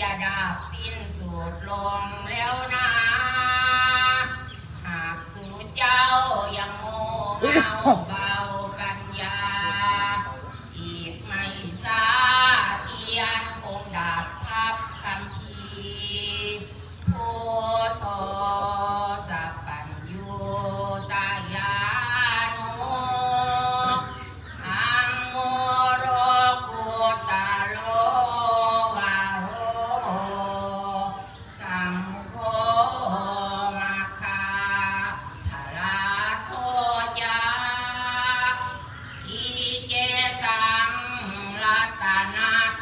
ຈະດັບສິ້ນສຸດລົງແລ້ວນາ ຫາກສູ່ເຈົ້າຍັງໂງ່ເງົາເບົາປັນຍາ ອີກໄມ່ຊ້າທຽນຄົງດັບທັບຄຳພີ ພຸດໂທ ສັບປັນຍຸດຕະຍານຸ ທຳໂມ ໂລກຸດຕະໂລ ວາໂລ ສັງໂຄ ມັກຄະທະລາໂທຈາ ອີເຈຕັງ ລັດຕະນັດ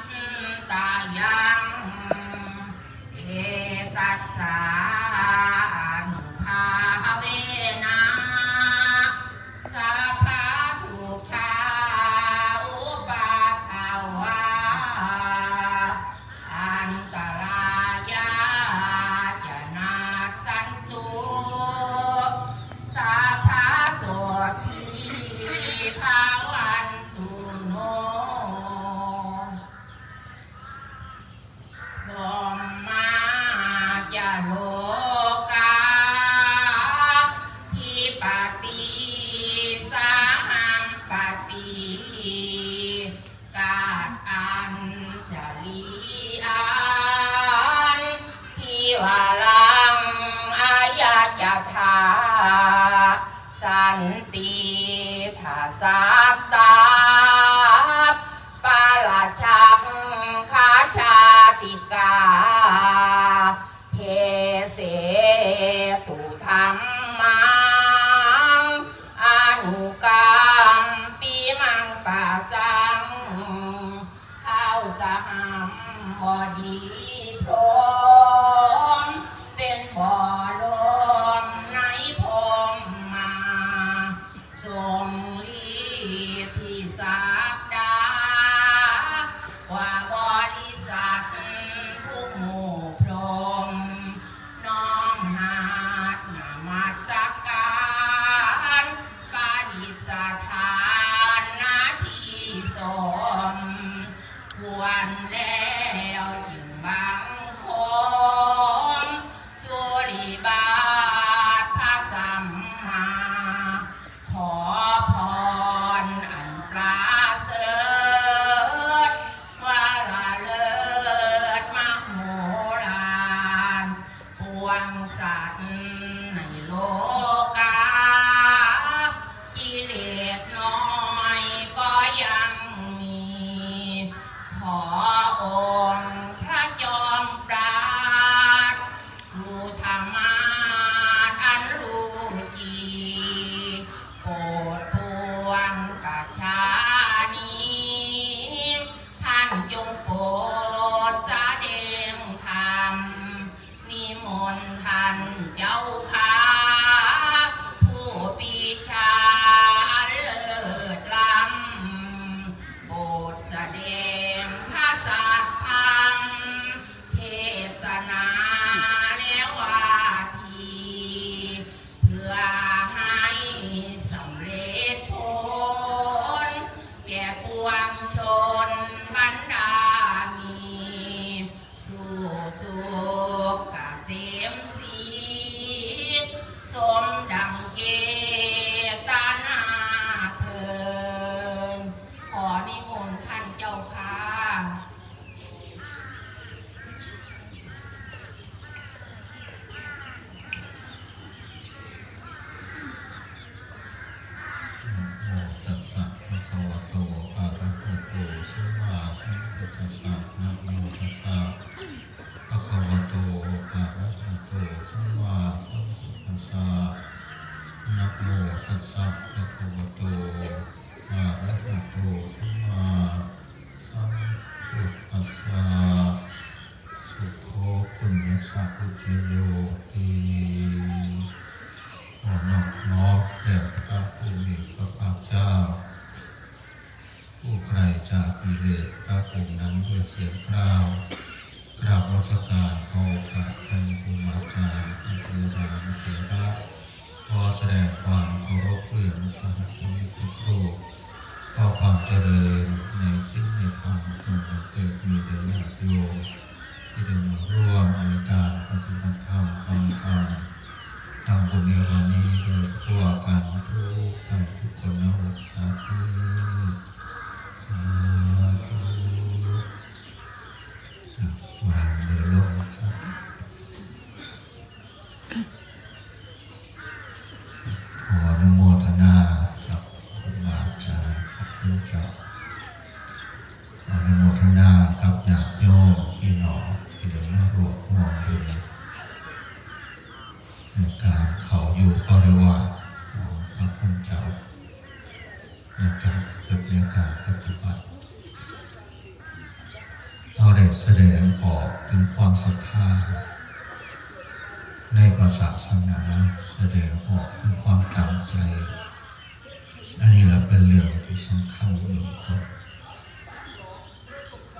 ຕະຍັງ ເອຕັດສາ ອະນຸພາເວນະ ສັບພະທຸກຂາ ອຸປັດຖະວາ ອັນຕະລາຍາ ຈະນັດສັນຕຸ ສັບພະໂສທີ ພາວັນຕຸໂນ ພົມມາຈາໂລກາທິປະຕິ ສະຫັມປະຕິ ກາດອັນຊະລີອັນທິວາລັງ ອາຍາຈະທາ ສັນຕິທາສາຕາ ປາລາຊັງຄາຊາຕິກາ ເທເສຕຸທຳມັງ ອະນຸກຳປິມັງປະສັງ ທ້າວສະຫຳບໍດີພົມ ເປັນບໍລົມໃນພົມມາ ຊົງລີທິສັກດາ ກວ່າບໍລິສັດທຸກໝູ່ພົມ ນ້ອມຮັກນະມັດສະການ ປະດິດສະຖານໜ້າທີ່ສົມຄວນແລ້ວ ຈຶ່ງບັງຄົມສຸລິບາດພະສຳມາ ຂໍພອນອັນປະເສີດ ວາລະເລີດມະໂຫລານ ປວງສັດໃນໂລກາ ກິເລດນ້ອຍກໍຍັງມີ ຂໍອົງພະຈອມປາດ ສຸທະມາດອັນຮູ້ຈີ ໂປດປວງປະຊານີ ທ່ານຈົ່ງໂປດສະແດງທຳ ນິມົນທ່ານເຈົ້າຂ້າ ຜູ້ປີຊາອັນເລີດລ້ຳ ໂປດສະແດງພະສັດທຳ ເທດສະນາແລວວ່າທີ ເພື່ອໃຫ້ສຳເລັດຜົນ ແກ່ປວງຊົນບັນດາມີ ສູ່ສຸກກະເສມສີ ສົມດັ່ງເຈຕະນາເທີນ ຂໍນິມົນທ່ານເຈົ້າຂ້າ. ນະໂມຕັດສະ ພະຄະວະໂຕ ອະລະຫະໂຕ ສຳມາສຳພຸດທັດສະ ນະໂມຕັດສະ ພະຄະວະໂຕ ອະລະຫະໂຕ ສຳມາສຳພຸດທັດສະ ນະໂມຕັດສະ ພະຄະວະໂຕ ອະລະຫະໂຕ ສຳມາ ສຳພຸດທັດສະ ສຸໂຂ ປຸນຍັດສະ ອຸດຈະໂຍ ຕິ ຂໍນອບນ້ອມແດ່ພະຜູ້ມີພະພາກເຈົ້າ ຜູ້ໄກລຈາກກິເລດພະອົງນັ້ນດ້ວຍສຽງກ່າວ ກາບນະມັດສະການ ຂໍໂອກາດທ່ານຄູບາອາຈານ ທ່ານເຖລານຸເຖລະ ຂໍສະແດງຄວາມເຄົາລົບເພື່ອນສະຫະທຳມິດທຸກຮູບ ຂໍຄວາມຈະເລີນໃນສິນໃນທຳ ຈົ່ງບັງເກີດມີແດ່ຍາດໂຍມ ດງອອກເຖິງຄວາມສັດທາໃນພະສາສະໜາ, ສະແດງອອກເຖິງຄວາມຕັ້ງໃຈ. ອັນນີ້ລະເປັນເລື່ອງທີ່ສຳຄັນເບື້ອງຕົ້ນ.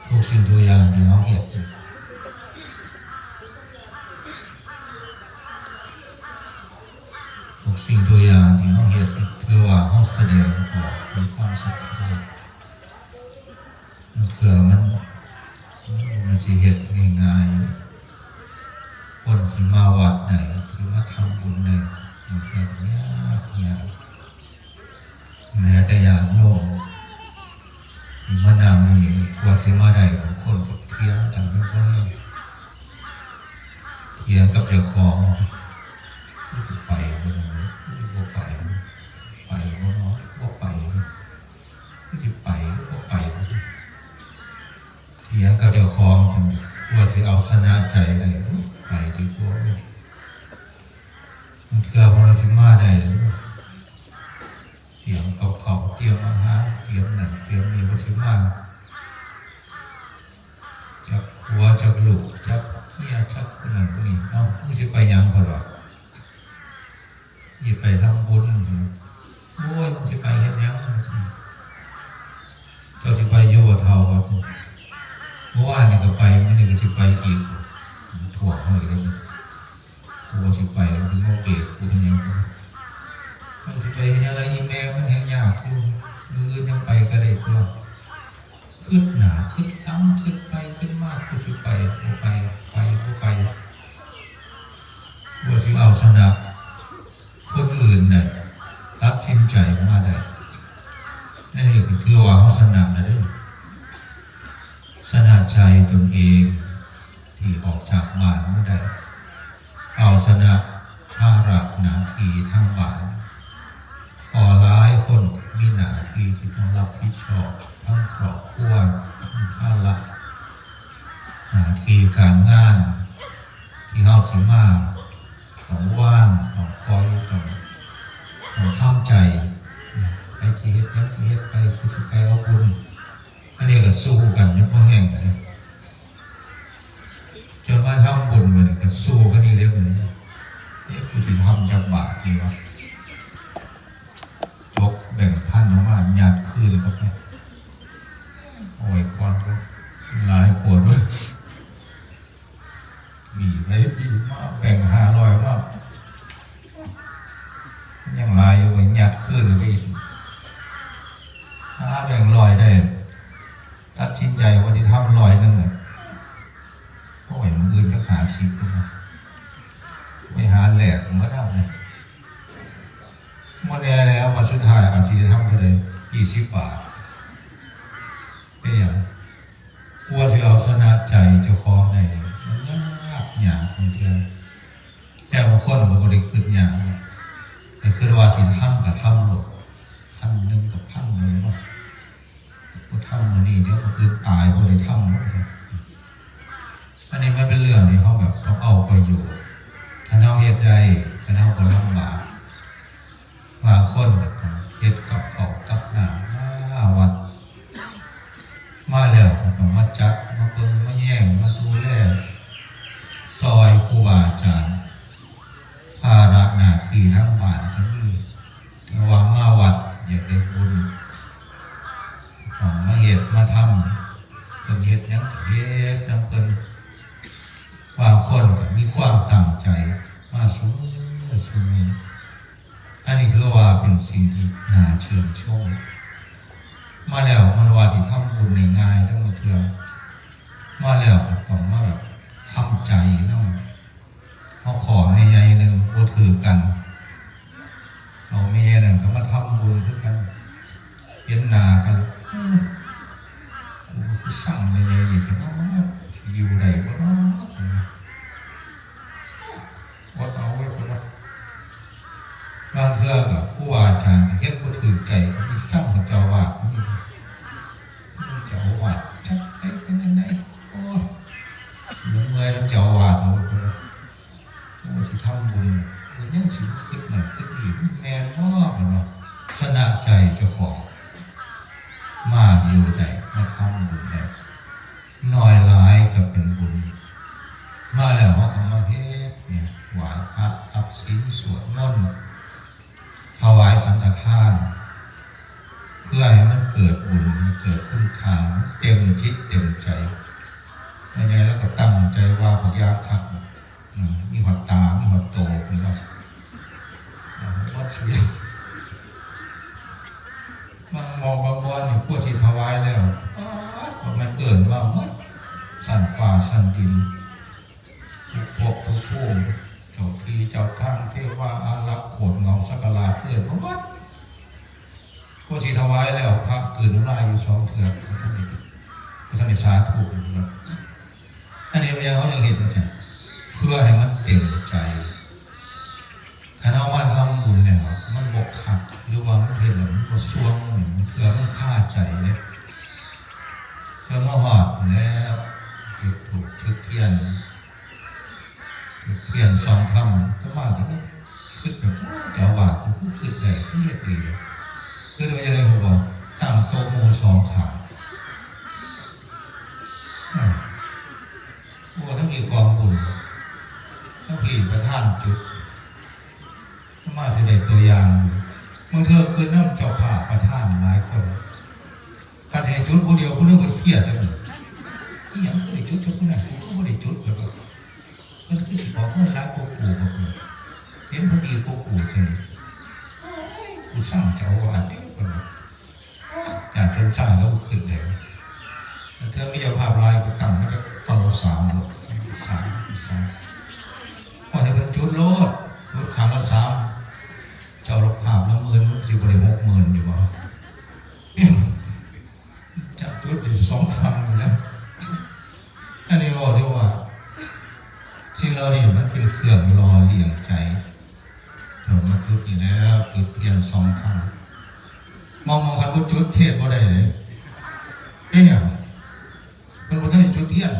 ທຸກສິ່ງທຸກຢ່າງທີ່ເຮົາເຮັດ, ທຸກສິ່ງທຸກຢ່າງທີ່ເຮົາເຮັດ ຖືວ່າເຮົາສະແດງອອກເປັນຄວາມສັດທາ. ເພື່ອມັນ, ມັນຊິເຮັດງ່າຍໆ. ຄົນຊິມາວັດໃດ, ຊິມາທຳບຸນໃດ, ບາງເທື່ອກໍຍາກ, ຍາກ. ແມ້ແຕ່ຍາດໂຍມທີ່ມານັ່ງຢູ່ນີ້ ກວ່າຊິມາໄດ້, ບາງຄົນກໍຖຽງກັນຢູ່, ຖຽງກັບເຈົ້າຂອງ, ຊິໄປບໍ່ເນາະ, ບໍ່ໄປ, ໄປບໍ່ເນາະ, ບໍ່ໄປ, ຊິໄປ ຫຼື ບໍ່ໄປ. ຖຽງກັບເຈົ້າຂອງຈົນກວ່າຊິເອົາຊະນະໃຈໄດ້, ໄປດີກວ່າເວີ້ຍ. ເທື່ອມັນຊິມາໄດ້, ຕຽມກັບເຂົ້າ, ຕຽມອາຫານ, ຕຽມນັ້ນຕຽມນີ້, ວ່າຊິມາຈັກຜົວຈັກລູກ, ຈັກເມຍ, ຈັກຜູ້ນັ້ນຜູ້ນີ້. ເອົ້າ, ມຶງຊິໄປຫຍັງ? ເພິ່ນວ່າ ຊິໄປທຳບຸນ. ໂອ້ຍ, ຊິໄປເຮັດຫຍັງ? ເຈົ້າຊິໄປຢູ່ບໍ່ເຖົ້າ? ມື້ວານນີ້ກໍໄປ, ມື້ນີ້ກໍຊິໄປອີກ. ທວງເຮົາອີກແລ້ວ. ກູວ່າຊິໄປແລ້ວ, ມຶງມາເບກກູເຮັດຫຍັງ? ເຈົ້າຊິໄປເຮັດຫຍັງລະ? ອີ່ແມ່ມັນແຮ່ງຍາກຢູ່, ມື້ອື່ນຍັງໄປກໍໄດ້ຕົວະ. ຄຶດໜ້າຄຶດຫຼັງ, ຄຶດໄປຄຶດມາ, ກູຊິໄປ ບໍ່ໄປ, ໄປ ບໍ່ໄປ. ວ່າຊິເອົາຊະນະຄົນອື່ນໄດ້, ຕັດສິນໃຈມາໄດ້, ອັນນີ້ກໍຖືວ່າເຮົາຊະນະແລ້ວເດ້. ຊະນະໃຈຕົນເອງທີ່ອອກຈາກບ້ານມາໄດ້, ເອົາຊະນະພາລະໜ້າທີ່ທາງບ້ານ. ເພາະຫຼາຍຄົນມີໜ້າທີ່ທີ່ຕ້ອງຮັບຜິດຊອບ, ທັງຄອບຄົວ, ທັງພາລະໜ້າທີ່ການງານທີ່ເຮົາຊິມາ, ຕ້ອງວາງ, ຕ້ອງປ່ອຍ, ຕ້ອງ, ຕ້ອງທຳໃຈ. ໃຜຊິເຮັດຫຍັງກໍເຮັດໄປ, ກູຊິໄປເອົາບຸນ. ອັນນີ້ກໍສູ້ກັນຍັງບໍ່ແຫ້ງເດ້. ຈນມາທຳບຸນ ບາດນີ້ກໍສູ້ກັນອີກເດ້. ບາດນີ້ ເອະ ກູຊິທຳຈັກບາດດີວະ? ຈົກແບງພັນອອກມາ ຍັດຄືນເຂົ້າໄປ. ໂອ້ຍ ກ່ອນ ຫຼາຍໂພດເວີ້ຍ. ບີໄປບີມາ ແບ່ງຫ້າຮ້ອຍມາ ຍັງຫຼາຍຢູ່ ໄປຍັດຄືນໄປອີກ. ຫາແບ່ງຮ້ອຍໄດ້ ຕັດສິນໃຈວ່າຊິທຳຮ້ອຍໜຶ່ງ. ໂອ້ຍ ມື້ອື່ນຈັກຫ້າສິບພຸ້ນນະ ໄປຫາແລກໝົດເອົາ. ບໍ່ແນ່ແລ້ວ ວ່າສຸດທ້າຍອາດຊິໄດ້ທຳເທົ່າໃດ ຊາວບາດ. ເປັນຫຍັງ? ກວ່າຊິເອົາຊະນະໃຈເຈົ້າຂອງໄດ້ ມັນຍາກ, ຍາກບາງເທື່ອ. ແຕ່ບາງຄົນກໍບໍ່ໄດ້ຄິດຍາກເນາະ, ແຕ່ຄິດວ່າຊິທຳກໍທຳໂລດ, ພັນໜຶ່ງກໍພັນໜຶ່ງເນາະ. ບໍ່ທຳມື້ນີ້ ດຽວມື້ອື່ນຕາຍບໍ່ໄດ້ທຳ. ອັນນີ້ມັນເປັນເລື່ອງທີ່ເຮົາແບບຕ້ອງເອົາປະໂຫຍດ. ຄັນເຮົາເຮັດໄດ້, ຄັນເຮົາບໍ່ລຳບາກ. ບາງຄົນກໍຕ້ອງເຮັດກັບເຂົ້າກັບນ້ຳມາວັດ, ມາແລ້ວກໍຕ້ອງມາຈັດ, ມາເບິ່ງ, ມາແຍງ, ມາດູແລ, ຊ່ອຍຄູບາອາຈານ. ພາລະໜ້າທີ່ທາງບ້ານກໍມີ, ແຕ່ວ່າມາວັດຢາກໄດ້ບຸນ, ຕ້ອງມາເຮັດມາທຳ. ເພິ່ນເຮັດຫຍັງກໍເຮັດນຳເພິ່ນ. ບາງຄົນກໍມີຄວາມຕັ້ງໃຈມາຊຸມື້, ຊຸມື້. ອັນນີ້ຖືວ່າເປັນສິ່ງທີ່ໜ້າຊື່ນຊົມ. ມາແລ້ວມັນວ່າຊິທຳບຸນໄດ້ງ່າຍເດີ, ບາງເທື່ອມາແລ້ວກໍຕ້ອງມາແບບທຳໃຈນຳ. ເຮົາຂໍແມ່ໃຫຍ່ໜຶ່ງບໍ່ຖືກກັນ, ເອົາແມ່ໃຫຍ່ນັ້ນກໍມາທຳບຸນຄືກັນ, ເຫັນໜ້າກັນ ອືມ ກູຄືຊັງແມ່ໃຫຍ່ນີ້ແທ້ເນາະ, ຊິຢູ່ໄດ້ບໍ່ເນາະ. ອດເອົາເວີ້ຍ ເພິ່ນວ່າ. ລາງເທື່ອກໍຄູບາອາຈານກໍເຮັດບໍ່ຖືກໃຈ ກໍໄປຊັງເຈົ້າອາວາດນີ້, ເຈົ້າອາວາດຈັກໄດ້ເປັນຈັ່ງໃດ. ໂອ້ຍ ເມື່ອຍນຳເຈົ້າອາວາດເອົາເວີ້ຍ ເພິ່ນວ່າ. ໂອ້ ຊິທຳບຸນ ເພິ່ນຍັງຊິຄິດນັ້ນຄິດນີ້ ມັນແມ່ນບໍ່ ເພິ່ນວ່າ. ຊະນະໃຈເຈົ້າຂອງ ມາຢູ່ໄດ້ ມາທຳບຸນໄດ້ ໜ້ອຍຫຼາຍກໍເປັນ ສິນ ສວດມົນ ຖວາຍສັງຄະທານ ເພື່ອໃຫ້ມັນເກີດບຸນ ໃຫ້ເກີດຄຸນຄ່າ ເຕັມຈິດເຕັມໃຈ. ແມ່ໃຫຍ່ລາວກໍຕັ້ງໃຈວ່າບັກຢ່າງຄັກ ອາ ມີຮອດຕາ ມີຮອດໂຕພຸ້ນລະ ອາ ໝົດສຸຢ່າງ. ບາງໝ່ອງບາງບ່ອນນີ້ ກວ່າຊິຖວາຍແລ້ວ ປາດ ມັນເອີ້ນມາໝົດ ຊັ້ນຟ້າຊັ້ນດິນ ທຸກພົບທຸກພູມ ເຈົ້າທີ່ເຈົ້າທາງ ເທວາອາລັກ ໂຄດເຫງົາສັກກະລາດ ເອີ້ນມາໝົດ. ກວ່າຊິຖວາຍແລ້ວ ພະກືນນ້ຳລາຍຢູ່ສອງເທື່ອ ບໍ່ທັນໄດ້ ບໍ່ທັນໄດ້ສາທຸ. ອັນນີ້ເຮົາຍັງເຮັດຈັ່ງຊັ້ນ ເພື່ອໃຫ້ມັນເຕັມໃຈ. ຄັນເຮົາມາທຳບຸນແລ້ວ ມັນບໍ່ຄັກ ຫຼືວ່າມັນເຮັດແລ້ວມັນບໍ່ຊ່ວງ ມັນເທື່ອມັນຄາໃຈເດ້. ເທື່ອມາຮອດພຸ້ນແລ້ວ ຈຸດທູບຈຸດທຽນ ທຽນສ່ອງທຳ ອາດຕະມາກໍຄິດແບບ ໂອ້ ເຈົ້າອາວາດມັນຄືຄິດໄດ້ ຄືເຮັດດີ ຄິດວ່າຈັ່ງໃດຮູ້ບໍ່? ຕັ້ງໂຕະໝູ່ສອງຂ້າງ ອາ ໂອ້ ທັງນີ້ກອງບຸນ ທັງນີ້ປະທານຈຸດ ອາດຕະມາຊິໄດ້ຕົວຢ່າງຢູ່. ບາງເທື່ອຄິດນຳເຈົ້າພາບປະທານຫຼາຍຄົນ ຄັນໃຫ້ຈຸດຜູ້ດຽວ ຜູ້ໜຶ່ງເພິ່ນຄຽດເດ້ ອີ່ຫຍັງຄືໄດ້ຈຸດແຕ່ຜູ້ນັ້ນ ກູຄືບໍ່ໄດ້ຈຸດ ເພິ່ນວ່າ ເພິ່ນຄືຊິອອກເງິນຫຼາຍກວ່າກູ ເພິ່ນວ່າ ເຫັນເພິ່ນດີກວ່າກູ ໂອ້ຍ ກູຊັງເຈົ້າອາວາດເດ້ ເພິ່ນວ່າ. ອາ ຢ້ານເພິ່ນຊັງ ລາວຄິດແລ້ວ ລາງເທື່ອມີເຈົ້າພາບຫຼາຍ ກໍຕັ້ງມາຈາກຝັ່ງລະສາມໂລດ ສາມ ສາມ ກໍໃຫ້ເພິ່ນຈຸດໂລດ ຈຸດຂ້າງລະສາມ ເຈົ້າລະພາບລະໝື່ນ ມັນຊິບໍ່ໄດ້ຫົກໝື່ນຢູ່ບໍ່? ຈະຈຸດຢູ່ສອງຝັ່ງນີ້ແຫຼະ. ອັນນີ້ເວົ້າເຖິງວ່າ ສິ່ງເຫຼົ່ານີ້ມັນເປັນເຄື່ອງຫຼໍ່ລ້ຽງໃຈ. ເພິ່ນມາຈຸດນີ້ແລ້ວ ຈຸດທຽນສອງຄັ້ງ ມອງໆ ຄັນບໍ່ຈຸດເທດບໍ່ໄດ້ເດ້. ເປັນຫຍັງ? ເພິ່ນບໍ່ທັນໄດ້ຈຸດທຽນ. ດ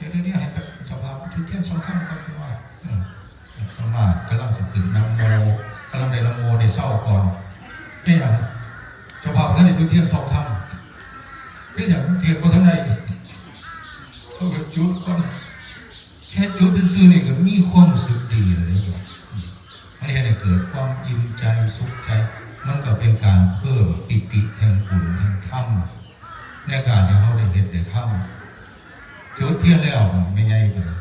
ຽວໆ ໃຫ້ເຈົ້າພາບຈຸດທຽນສອງຄັ້ງກ່ອນ ເພິ່ນວ່າ. ອາ ອາດຕະມາກຳລັງຈະຂຶ້ນນະໂມ ກຳລັງໄດ້ນະໂມໄດ້ເຊົາກ່ອນ. ເປັນຫຍັງ? ເຈົ້າພາບບໍ່ທັນໄດ້ຈຸດທຽນສອງຄັ້ງ. ເປັນຫຍັງ? ເທດບໍ່ທັນໄດ້. ຕ້ອງໄດ້ຈຸດກ່ອນ. ແຄ່ຈຸດຊື່ໆ ນີ້ກໍມີຄວາມຮູ້ສຶກດີແລ້ວເດ້. ອືມ ມັນເຮັດໃຫ້ເກີດຄວາມອີ່ມໃຈ ສຸກໃຈ ມັນກໍເປັນການເພີ່ມປີຕິແຫ່ງບຸນແຫ່ງທຳ ໃນການທີ່ເຮົາໄດ້ເຮັດໄດ້ທຳ. ຈຸດທຽນແລ້ວ ແມ່ໃຫຍ່ກໍໄດ້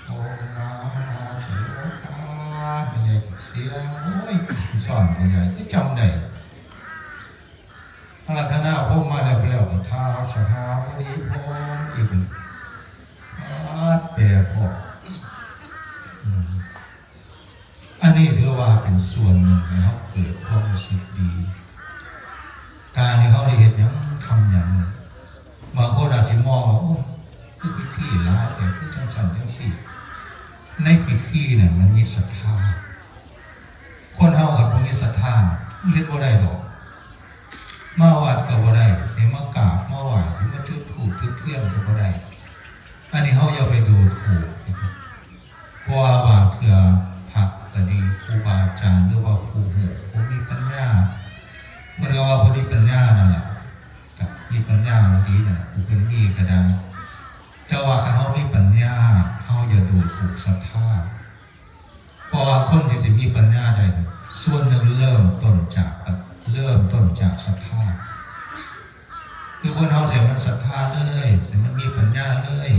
ໂອມ ນາ ນາ ໂຕ ໂອ ກາ ແມ່ໃຫຍ່ກໍສຽງ ໂອ້ຍ ສອນແມ່ໃຫຍ່ຄືຈຳໄດ້. ອາລາທະນາພົມມາແລ້ວ ແລ້ວກໍທ້າວສະຫາບໍລິພົມອີກ ປາດ ແປເພາະ ອືມ ອັນນີ້ຖືວ່າເປັນສ່ວນໜຶ່ງໃຫ້ເຮົາເກີດຄວາມຮູ້ສຶກດີ. ການທີ່ເຮົາໄດ້ເຮັດຫຍັງ ທຳຫຍັງ ບາງຄົນອາດຊິມອງວ່າ ໂອ້ຍ ຄືພິທີຫຼາຍແທ້ ຄືຈັ່ງຊັ້ນຈັ່ງຊີ້. ໃນພິທີນັ້ນມັນມີສັດທາ. ຄົນເຮົາຄັນບໍ່ມີສັດທາ ມັນເຮັດບໍ່ໄດ້ດອກ. ມາວັດກໍບໍ່ໄດ້ ຊິມາກາບມາໄຫວ້ ຊິມາຈຸດທູບຈຸດທຽນກໍບໍ່ໄດ້. ອັນນີ້ເຮົາຢ່າໄປດູຖູກ ເພາະວ່າບາງເທື່ອພະກໍດີ ຄູບາອາຈານ ຫຼືວ່າຜູ້ຮູ້ ຜູ້ມີປັນຍາ ເພິ່ນກໍວ່າຜູ້ມີປັນຍານັ້ນລະ ກໍມີປັນຍາດີນະ ຜູ້ເພິ່ນມີກໍໄດ້. ແຕ່ວ່າຄັນເຮົາມີປັນຍາ ເຮົາຢ່າດູຖູກສັດທາ. ເພາະວ່າຄົນທີ່ຊິມີປັນຍາໄດ້ ສ່ວນໜຶ່ງເລີ່ມຕົ້ນຈາກ ເລີ່ມຕົ້ນຈາກສັດທາ. ຄືຄົນເຮົາຊິໃຫ້ມັນສັດທາເລີຍ ໃຫ້ມັນມີປັນຍາເລີຍ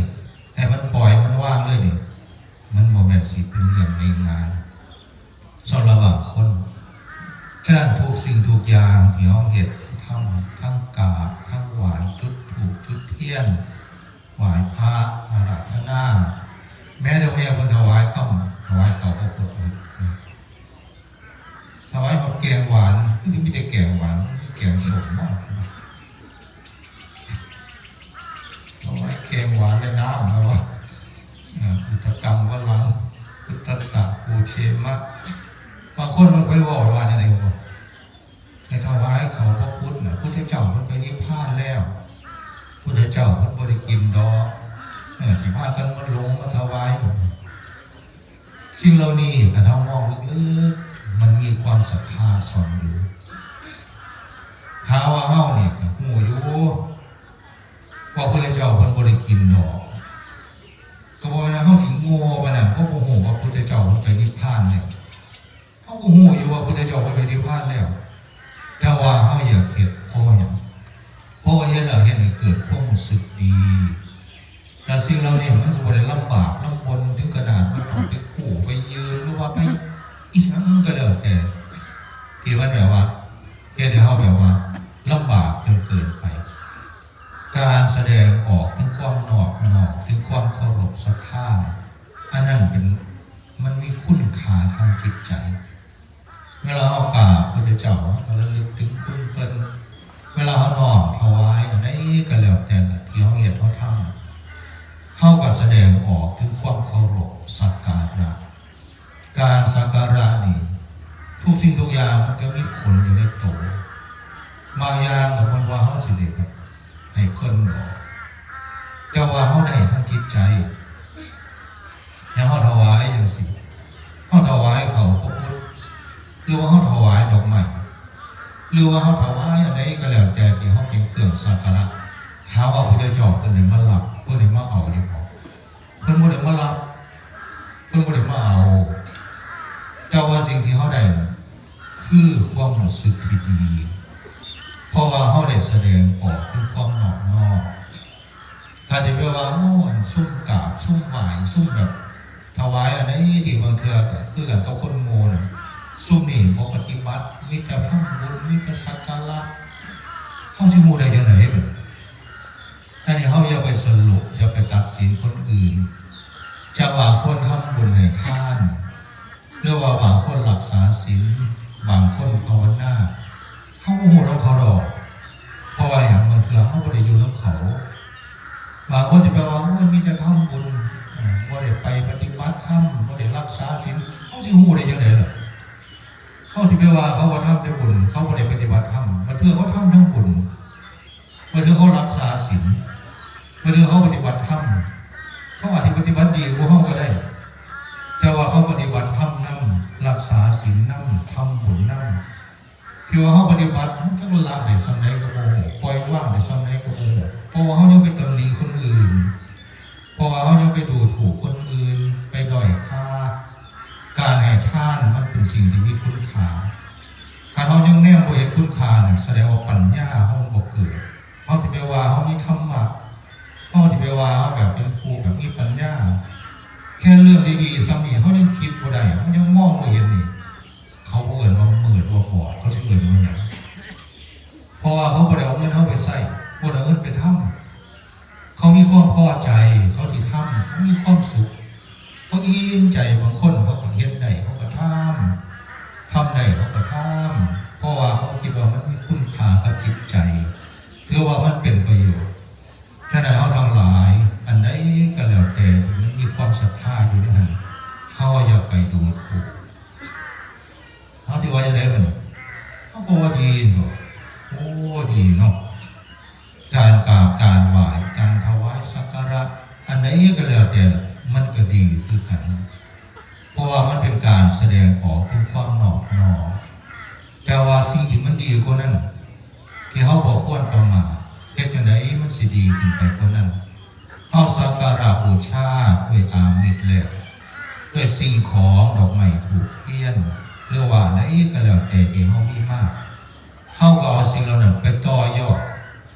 ໃຫ້ມັນປ່ອຍມັນວາງເລີຍນີ້ ມັນບໍ່ແມ່ນຊິເປັນເລື່ອງງ່າຍໆ ສຳລັບບາງຄົນ. ສະນັ້ນ ທຸກສິ່ງທຸກຢ່າງທີ່ເຮົາເຮັດທຳ ທັງກາບ ທັງໄຫວ້ ຈຸດທູບຈຸດທຽນ ໄຫວ້ພະ ອາລາທະນາ ແມ້ແຕ່ແມ່ເພິ່ນຖວາຍຄຳ ຖວາຍເຂົ້າພະພຸດ ຖວາຍຮອດແກງຫວານ ຄືຊິມີແຕ່ແກງຫວານ ມີແກງສົ້ມບໍ່? ຖວາຍແກງຫວານແລະນ້ຳ ແລ້ວວ່າ ອາ ອຸດຕະກັງວະລັງ ພຸດທັດສະ ປູເຊມະ. ບາງຄົນມັນໄປເວົ້າວ່າຈັ່ງໃດບໍ່? ໃຫ້ຖວາຍເຂົ້າພະພຸດນະ ພຸດທະເຈົ້າເພິ່ນໄປນິບພານແລ້ວ ພຸດທະເຈົ້າເພິ່ນບໍ່ໄດ້ກິນດອກ ເອີ ຊິພາກັນມາຫຼົງມາຖວາຍ. ສິ່ງເຫຼົ່ານີ້ ຄັນເຮົາມອງເລິກໆ ມັນມີຄວາມສັດທາຊ່ອນຢູ່. ຖ້າວ່າເຮົານີ້ກໍຮູ້ຢູ່ ວ່າພະພຸດທະເຈົ້າເພິ່ນບໍ່ໄດ້ກິນດອກ ກໍບໍ່ແມ່ນວ່າເຮົາຊິໂງ່ປານນັ້ນ ເພາະບໍ່ຮູ້ວ່າພະພຸດທະເຈົ້າເພິ່ນໄປນິບພ ຮູ້ຢູ່ວ່າພຸດທະເຈົ້າໄປນິບພານແລ້ວ, ແຕ່ວ່າເຮົາຢາກເຮັດເພາະຫຍັງ? ເພາະວ່າເຮັດແລ້ວເຮັດໃຫ້ເກີດຄວາມຮູ້ສຶກດີ. ແລະສິ່ງເຫຼົ່ານີ້ມັນກໍບໍ່ໄດ້ລຳບາກລຳບົນເຖິງຂະໜາດວ່າຕ້ອງໄປກູ້ໄປຢືມ ຫຼືວ່າໄປອີ່ຫຍັງກໍແລ້ວແຕ່ ທີ່ມັນແບບວ່າເຮັດໃຫ້ເຮົາແບບວ່າລຳບາກຈົນເກີນໄປ. ການສະແດງອອກເຖິງຄວາມນອບນ້ອມ ເຖິງຄວາມເຄົາລົບສັດທາ ອັນນັ້ນເປັນ ມັນມີຄຸນຄ່າທາງຈິດໃຈ. ເວລາເຮົາກາບພະພຸດທະເຈົ້າ ເຮົາກໍລະລຶກເຖິງຄຸນເພິ່ນ. ເວລາເຮົານ້ອມຖວາຍອັນໃດກໍແລ້ວແຕ່ທີ່ເຮົາເຮັດເຮົາທຳ ເຮົາກໍສະແດງອອກເຖິງຄວາມເຄົາລົບສັກກາລະ. ການສັກກາລະນີ້ ທຸກສິ່ງທຸກຢ່າງມັນກໍມີຜົນຢູ່ໃນໂຕ. ບາງຢ່າງກໍບໍ່ແມ່ນວ່າເຮົາຊິໄດ້ແບບໃຫ້ເພິ່ນດອກ, ແຕ່ວ່າເຮົາໄດ້ທາງຈິດໃຈ. ຢ່າງເຮົາຖວາຍຈັ່ງຊີ້ ເຮົາຖວາຍເຂົ້າພະພຸດ ຫຼືວ່າເຮົາຖວາຍດອກໄມ້ ຫຼືວ່າເຮົາຖວາຍອັນໃດກໍແລ້ວແຕ່ທີ່ເຮົາເປັນເຄື່ອງສັກກາລະ, ຖາມວ່າພະພຸດທະເຈົ້າເພິ່ນໄດ້ມາຮັບ ເພິ່ນໄດ້ມາເອົາຢູ່ບໍ່? ເພິ່ນບໍ່ໄດ້ມາຮັບ ເພິ່ນບໍ່ໄດ້ມາເອົາ. ແຕ່ວ່າສິ່ງທີ່ເຮົາໄດ້ນັ້ນ ຄືຄວາມຮູ້ສຶກທີ່ດີ ເພາະວ່າເຮົາໄດ້ສະແດງອອກເຖິງຄວາມນອບນ້ອມ. ຖ້າຊິໄປວ່າ ໂອ້ ອັນຊຸມກາບ ຊຸມໄຫວ້ ຊຸມແບບຖວາຍອັນໃດທີ່ບາງເທື່ອກໍຄືກັນກັບຄົນໂງ່ນະ, ຊຸມນີ້ບໍ່ປະຕິບັດ ມີແຕ່ທຳບຸນ ມີແຕ່ສັກກາລະ ເຮົາຊິຮູ້ໄດ້ຈັ່ງໃດບັດນີ້? ອັນນີ້ເຮົາຢ່າໄປສະຫຼຸບ ຢ່າໄປຕັດສິນຄົນອື່ນ. ຈັກວ່າຄົນທຳບຸນໃຫ້ທານ ຫຼືວ່າບາງຄົນລັກສາສິນ ບາງຄົນພາວະນາ ເຮົາບໍ່ຮູ້ນຳເຂົາດອກ. ເພາະວ່າຫຍັງ? ບາງເທື່ອເຮົາບໍ່ໄດ້ຢູ່ນຳເຂົາ. ບາງຄົນຊິໄປວ່າ ໂອ້ຍ ມີແຕ່ທຳບຸນ ເອີ ບໍ່ໄດ້ໄປປະຕິບັດທຳ ບໍ່ໄດ້ລັກສາສິນ ເຮົາຊິຮູ້ໄດ້ຈັ່ງໃດລະ? ເຮົາຊິໄປວ່າເຂົາວ່າທຳແຕ່ບຸນ ເຂົາບໍ່ໄດ້ປະຕິບັດທຳ ບາງເທື່ອເຂົາທຳທັງບຸນ ບາງເທື່ອເຂົາລັກສາສິນ ບາງເທື່ອເຂົາປະຕິບັດທຳ ເຂົາອາດຊິປະຕິບັດດີກວ່າເຮົາກໍໄດ້ ແຕ່ວ່າເຂົາປະຕິບັດທຳນຳ ລັກສາສິນນຳ ທຳບຸນນຳ. ທີ່ວ່າເຮົາປະຕິບັດ ເຮົາຈັກລະໄດ້ສ່ຳໃດກໍບໍ່ຮູ້ ປ່ອຍວາງໄດ້ສ່ຳໃດກໍບໍ່ຮູ້ ເພາະວ່າເຮົາຍັງໄປຕຳໜິຄົນອື່ນ ເພາະວ່າເຮົາຍັງໄປດູຖູກຄົນອື່ນ ໄປດ້ອຍຄ່າ. ການໃຫ້ທານມັນເປັນສິ່ງທີ່ມີຄຸນຄ່າ. ຖ້າເຮົາຍັງແນມບໍ່ເຫັນຄຸນຄ່ານັ້ນ ສະແດງວ່າປັນຍາເຮົາບໍ່ເກີດ. ເຮົາຊິໄປວ່າເຮົາມີທຳມະ ເຮົາຊິໄປວ່າເຮົາແບບເປັນຜູ້ແບບມີປັນຍາ ແຄ່ເລື່ອງດີໆສ່ຳນີ້ເຮົາຍັງຄິດບໍ່ໄດ້ ເຮົາຍັງມອງບໍ່ເຫັນນີ້ ເຂົາບໍ່ເອີ້ນວ່າມືດວ່າບອດ ເຂົາຊິເອີ້ນວ່າຫຍັງ? ເພາະວ່າເຂົາບໍ່ໄດ້ເອົາເງິນເຮົາໄປໃຊ້ ບໍ່ໄດ້ເອົາເງິນໄປທຳ. ເຂົາມີຄວາມພໍໃຈ ເຂົາຊິທຳ ເຂົາມີຄວາມສຸກ ເຂົາອີ່ມໃຈ. ບາງຄົນເຂົາກໍເຮັດໄດ້ ເຂົາກໍທຳ ທຳໄດ້ ເຂົາກໍທຳ ເພາະວ່າເຂົາຄິດວ່າມັນມີຄຸນຄ່າກັບຈິດໃຈ ຖືວ່າມັນເປັນປະໂຫຍດ. ສະນັ້ນເຮົາທັງຫຼາຍ ອັນໃດກໍແລ້ວແຕ່ທີ່ມັນມີຄວາມສັດທາຢູ່ໃນຫັ້ນ ເຮົາຢ່າໄປດູຖູກ. ເຮົາຊິວ່າຈັ່ງໃດບັດນີ້? ເຮົາກໍວ່າດີເນາະ ໂອ້ ດີເນາະ. ການກາບການໄຫວ້ ການຖວາຍສັກກາລະ ອັນໃດກໍແລ້ວແຕ່ ມັນກໍດີຄືກັນ ເພາະວ່າມັນເປັນການສະແດງອອກເຖິງຄວາມນອບນ້ອມ. ແຕ່ວ່າສິ່ງທີ່ມັນດີກວ່ານັ້ນ ທີ່ເຮົາບໍ່ຄວນປະໝາດ ເຮັດຈັ່ງໃດມັນຊິດີຂຶ້ນໄປກວ່ານັ້ນ? ເຮົາສັກກາລະບູຊາດ້ວຍອາມິດແລ້ວ ດ້ວຍສິ່ງຂອງ ດອກໄມ້ ທູບທຽນ ຫຼືວ່າໃດກໍແລ້ວແຕ່ທີ່ເຮົາມີມາ ເຮົາກໍເອົາສິ່ງເຫຼົ່ານັ້ນໄປຕໍ່ຍອດ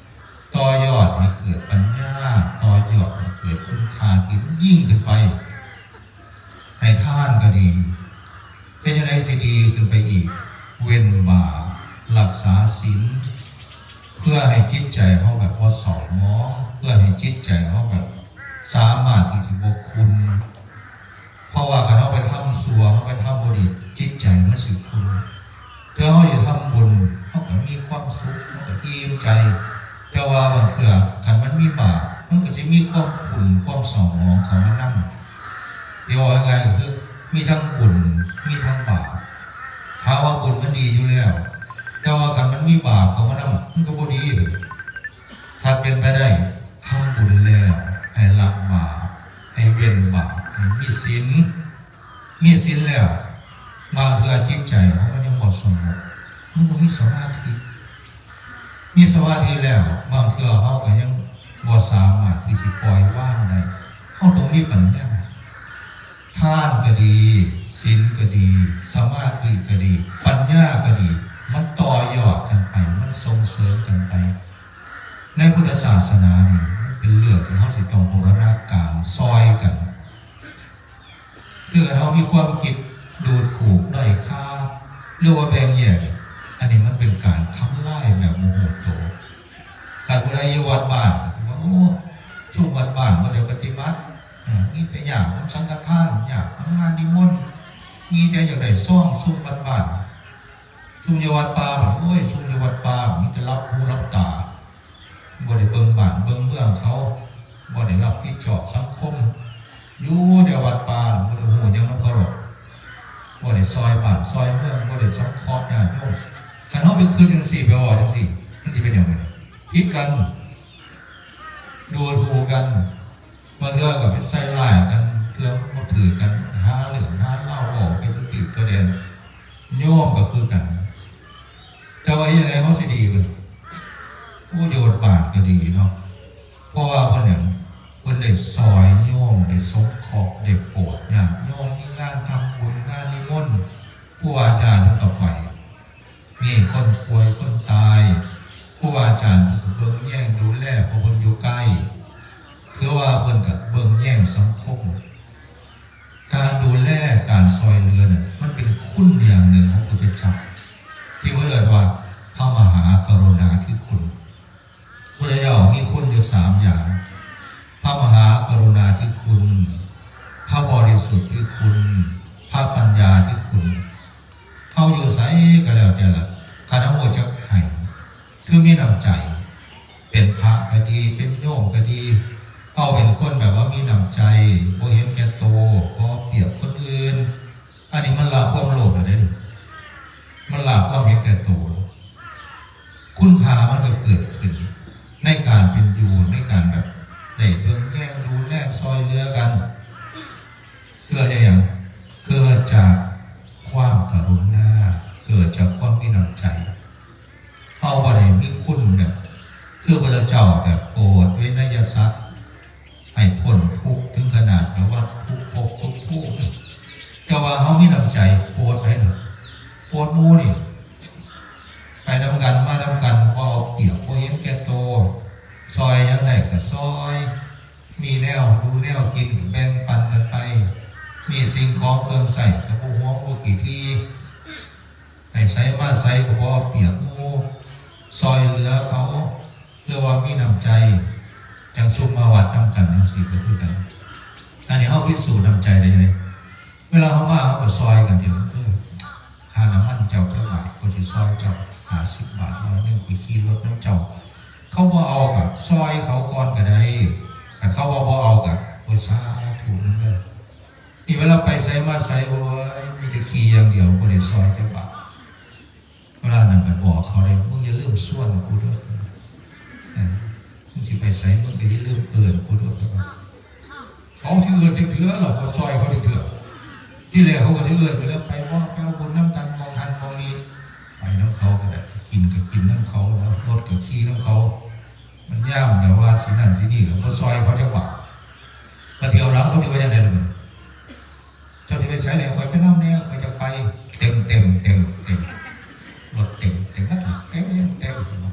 ຕໍ່ຍອດໃຫ້ເກີດປັນຍາ ຕໍ່ຍອດໃຫ້ເກີດຄຸນຄ່າທີ່ມັນຍິ່ງຂຶ້ນໄປ. ໃຫ້ທານກໍດີ ເຮັດຈັ່ງໃດຊິດີຂຶ້ນໄປອີກ? ເວັ້ນບາບ ລັກສາສິນ ເພື່ອໃຫ້ຈິດໃຈເຮົາແບບບໍ່ເສົ້າໝອງ ເພື່ອໃຫ້ຈິດໃຈເຮົາແບບສາມາດທີ່ຊິບໍ່ຂຸ່ນ. ເພາະວ່າຄັນເຮົາໄປທຳຊົ່ວ ເຮົາໄປທຳບໍ່ດີ ຈິດໃຈມັນຊິຂຸ່ນ. ເທື່ອເຮົາໄດ້ທຳບຸນ ເຮົາກໍມີຄວາມສຸກ ເຮົາກໍອີ່ມໃຈ. ແຕ່ວ່າບາງເທື່ອຄັນມັນມີບາບ ມັນກໍຊິມີຄວາມຂຸ່ນ ຄວາມເສົ້າໝອງເຂົ້າມານຳ. ທີ່ເວົ້າງ່າຍໆກໍຄື ມີທັງບຸນ ມີທັງບາບ. ຖ້າວ່າບຸນມັນດີຢູ່ແລ້ວ ແຕ່ວ່າຄັນມັນມີບາບເຂົ້າມານຳ ມັນກໍບໍ່ດີ. ຖ້າເປັນໄປໄດ້ ທຳບຸນແລ້ວໃຫ້ລະບາບ ໃຫ້ເວັ້ນບາບ ໃຫ້ມີສິນ. ມີສິນແລ້ວ ບາງເທື່ອຈິດໃຈເຮົາມັນຍັງບໍ່ສະຫງົບ ມັນບໍ່ມີສະມາທິ. ມີສະມາທິແລ້ວ ບາງເທື່ອເຮົາກໍຍັງບໍ່ສາມາດທີ່ຊິປ່ອຍວາງໄດ້. ເຮົາຕ້ອງມີປັນຍາ. ທານກໍດີ, ສິນກໍດີ, ສະມາທິກໍດີ, ປັນຍາກໍດີ, ມັນຕໍ່ຍອດກັນໄປ, ມັນສົ່ງເສີມກັນໄປ. ໃນພຸດທະສາສະໜານີ້ ມັນເປັນເລື່ອງທີ່ເຮົາຊິຕ້ອງບູລະນາການຊ່ອຍກັນ. ຄືເຮົາມີຄວາມຄິດດູຖູກດ້ອຍຄ່າ ຫຼືວ່າແບ່ງແຍກ, ອັນນີ້ມັນເປັນການທຳລາຍແບບບໍ່ຮູ້ໂຕ. ຄັນຜູ້ໃດຢູ່ວັດບ້ານ ວ່າ ໂອ້ ຊຸມວັດບ້ານບໍ່ໄດ້ປະຕິບັດ, ເອີ ມີແຕ່ຍາກນຳສັງຄະທານ, ຍາກນຳງານນິມົນ, ມີແຕ່ຢາກໄດ້ຊອງຊຸມວັດບ້ານ. ຊຸມຢູ່ວັດປ່າ ໂອ້ຍ ຊຸມຢູ່ວັດປ່າມີແຕ່ຫຼັບຫູຫຼັບຕາ, ບໍ່ໄດ້ເບິ່ງບ້ານເບິ່ງເມືອງເຂົາ, ບໍ່ໄດ້ຮັບຜິດຊອບສັງຄົມ, ຢູ່ແຕ່ວັດປ່າ ບໍ່ໄດ້ຮູ້ຫຍັງນຳເຂົາດອກ, ບໍ່ໄດ້ຊ່ອຍບ້ານຊ່ອຍເມືອງ, ບໍ່ໄດ້ສັງເຄາະຍາດໂຍມ. ຄັນເຮົາໄປຄິດຈັ່ງຊີ້ ໄປເວົ້າຈັ່ງຊີ້ ມັນຊິເປັນຫຍັງ? ຜິດກັນ, ດູຖູກກັນ, ບາງເທື່ອກໍໄປໃສ່ຮ້າຍກັນ, ເທື່ອບໍ່ຖືກກັນ, ຫາເລື່ອງຫາລາວ ເວົ້າໄປທຸກທີ່ທົ່ວແດນ. ໂຍມກໍຄືກັນ, ແຕ່ວ່າເຮັດຈັ່ງໃດເຮົາຊິດີບັດນີ້? ໂອ້ ຢູ່ວັດບ້ານກໍດີເນາະ, ເພາະວ່າເພິ່ນຫຍັງ? ເພິ່ນໄດ້ຊ່ອຍໂຍມ, ໄດ້ສົງເຄາະ, ໄດ້ໂປດຍາດໂຍມ, ມີງານທຳບຸນ, ງານນິມົນ, ຄູອາຈານເພິ່ນກໍໄປ, ມີຄົນປ່ວຍຄົນຕາຍ, ຄູອາຈານເພິ່ນກໍເບິ່ງແຍງດູແລ ເພາະເພິ່ນຢູ່ໃກ້, ຖືວ່າເພິ່ນກໍເບິ່ງແຍງສັງຄົມ. ການດູແລ ການຊ່ອຍເຫຼືອນັ້ນ ມັນເປັນຄຸນຢ່າງໜຶ່ງຂອງພະພຸດທະເຈົ້າ ທີ່ເພິ່ນເອີ້ນວ່າ ພະມະຫາກະລຸນາທິຄຸນ. ພະພຸດທະເຈົ້າມີຄຸນຢູ່ສາມຢ່າງ, ພະມະຫາກະລຸນາທິຄຸນ, ພະບໍລິສຸດທິຄຸນ, ພະປັນຍາທິຄຸນ. ເຮົາຢູ່ໃສກໍແລ້ວແຕ່ລະ ຄັນເຮົາຮູ້ຈັກໃຫ້ ຄືມີນ້ຳໃຈ, ເປັນພະກໍດີ ເປັນໂຍມກໍດີ, ເຮົາເປັນຄົນແບບວ່າມີນ້ຳໃຈ, ບໍ່ເຫັນແກ່ໂຕ, ບໍ່ເອົາປຽບຄົນອື່ນ, ອັນນີ້ມັນລະຄວາມໂລບແລ້ວເດ້, ມັນລະຄວາມເຫັນແກ່ໂຕ. ຄຸນຄ່າມັນກໍເກີດຂຶ້ນໃນການເປັນຢູ່, ໃນການແບບໄດ້ເບິ່ງແຍງດູແລຊ່ອຍເຫຼືອກັນ. ເກີດຈາກຫຍັງ? ເກີດຈາກຄວາມກະລຸນາ, ເກີດຈາກຄວາມມີນ້ຳໃຈ. ເຮົາບໍ່ໄດ້ມີຄຸນແບບ ຄືພະເຈົ້າແບບໂປດເວໄນຍະສັດໃຫ້ພົ້ນທຸກ ເຖິງຂະໜາດແບບວ່າທຸກພົບທຸກພູມ, ແຕ່ວ່າເຮົາມີນ້ຳໃຈໂປດໃຜນະ? ໂປດໝູ່ນີ້, ໄປນຳກັນ ມານຳກັນ, ບໍ່ເອົາປຽບ ບໍ່ເຫັນແກ່ໂຕ, ຊ່ອຍຫຍັງໄດ້ກໍຊ່ອຍ, ມີແນວຢູ່ແນວກິນກໍແບ່ງປັນກັນໄປ, ມີສິ່ງຂອງເຄື່ອງໃຊ້ກໍບໍ່ຫວງບໍ່ຂີ້ຖີ່. ໄປໃສມາໃສກໍບໍ່ເອົາປຽບໝູ່, ຊ່ອຍເຫຼືອເຂົາ ຫຼືວ່າມີນ້ຳໃຈ. ຈັ່ງຊຸມມາວັດນຳກັນຈັ່ງຊີ້ກໍຄືກັນ. ອັນນີ້ເຮົາພິສູດນ້ຳໃຈໄດ້ຈັ່ງໃດ? ເວລາເຮົາມາ ເຮົາກໍຊ່ອຍກັນທີລະ ເອີ ຄ່ານ້ຳມັນເຈົ້າຈັກບາດ? ຂ້ອຍຊິຊ່ອຍເຈົ້າຫ້າສິບບາດ, ມື້ໜຶ່ງຂ້ອຍຂີ່ລົດນຳເຈົ້າ. ເຂົາບໍ່ເອົາກໍຊ່ອຍເຂົາກ່ອນກໍໄດ້, ຄັນເຂົາວ່າບໍ່ເອົາກໍ ໂອ້ຍ ສາທຸນຳເດີ. ນີ້ເວລາໄປໃສມາໃສ ໂອ້ຍ ມີແຕ່ຂີ່ຢ່າງດຽວ, ບໍ່ໄດ້ຊ່ອຍຈັກບາດ. ເວລານັ້ນກໍບອກເຂົາເດ້ ມຶງຢ່າລືມຊວນກູເດີ, ເອີ ມຶງຊິໄປໃສ ມຶງກໍຢ່າລືມເອີ້ນກູເດີ. ເຂົາຊິເອີ້ນຈັກເທື່ອລະ ບໍ່ຊ່ອຍເຂົາຈັກເທື່ອ. ທີແລກເຂົາກໍຊິເອີ້ນໄປແລ້ວ ໄປບໍ່ ໄປເອົາບຸນນຳກັນ ໝ່ອງຫັ້ນໝ່ອງນີ້, ໄປນຳເຂົາກໍໄດ້, ກິນກໍກິນນຳເຂົາເນາະ, ລົດກໍຂີ່ນຳເຂົາ. ມັນຍາມແບບວ່າຊິນັ້ນຊິນີ້ລະ ບໍ່ຊ່ອຍເຂົາຈັກບາດ. ບາດທຽວຫຼັງເຂົາຊິວ່າຈັ່ງໃດລະບັດນີ້? ເຈົ້າຊິໄປໃສແດ່? ຂ້ອຍໄປນຳແດ່, ຂ້ອຍຈະໄປ. ເຕັມ ເຕັມ ເຕັມ ເຕັມ, ລົດເຕັມ ເຕັມ ເຕັມ ເຕັມ ເຕັມ.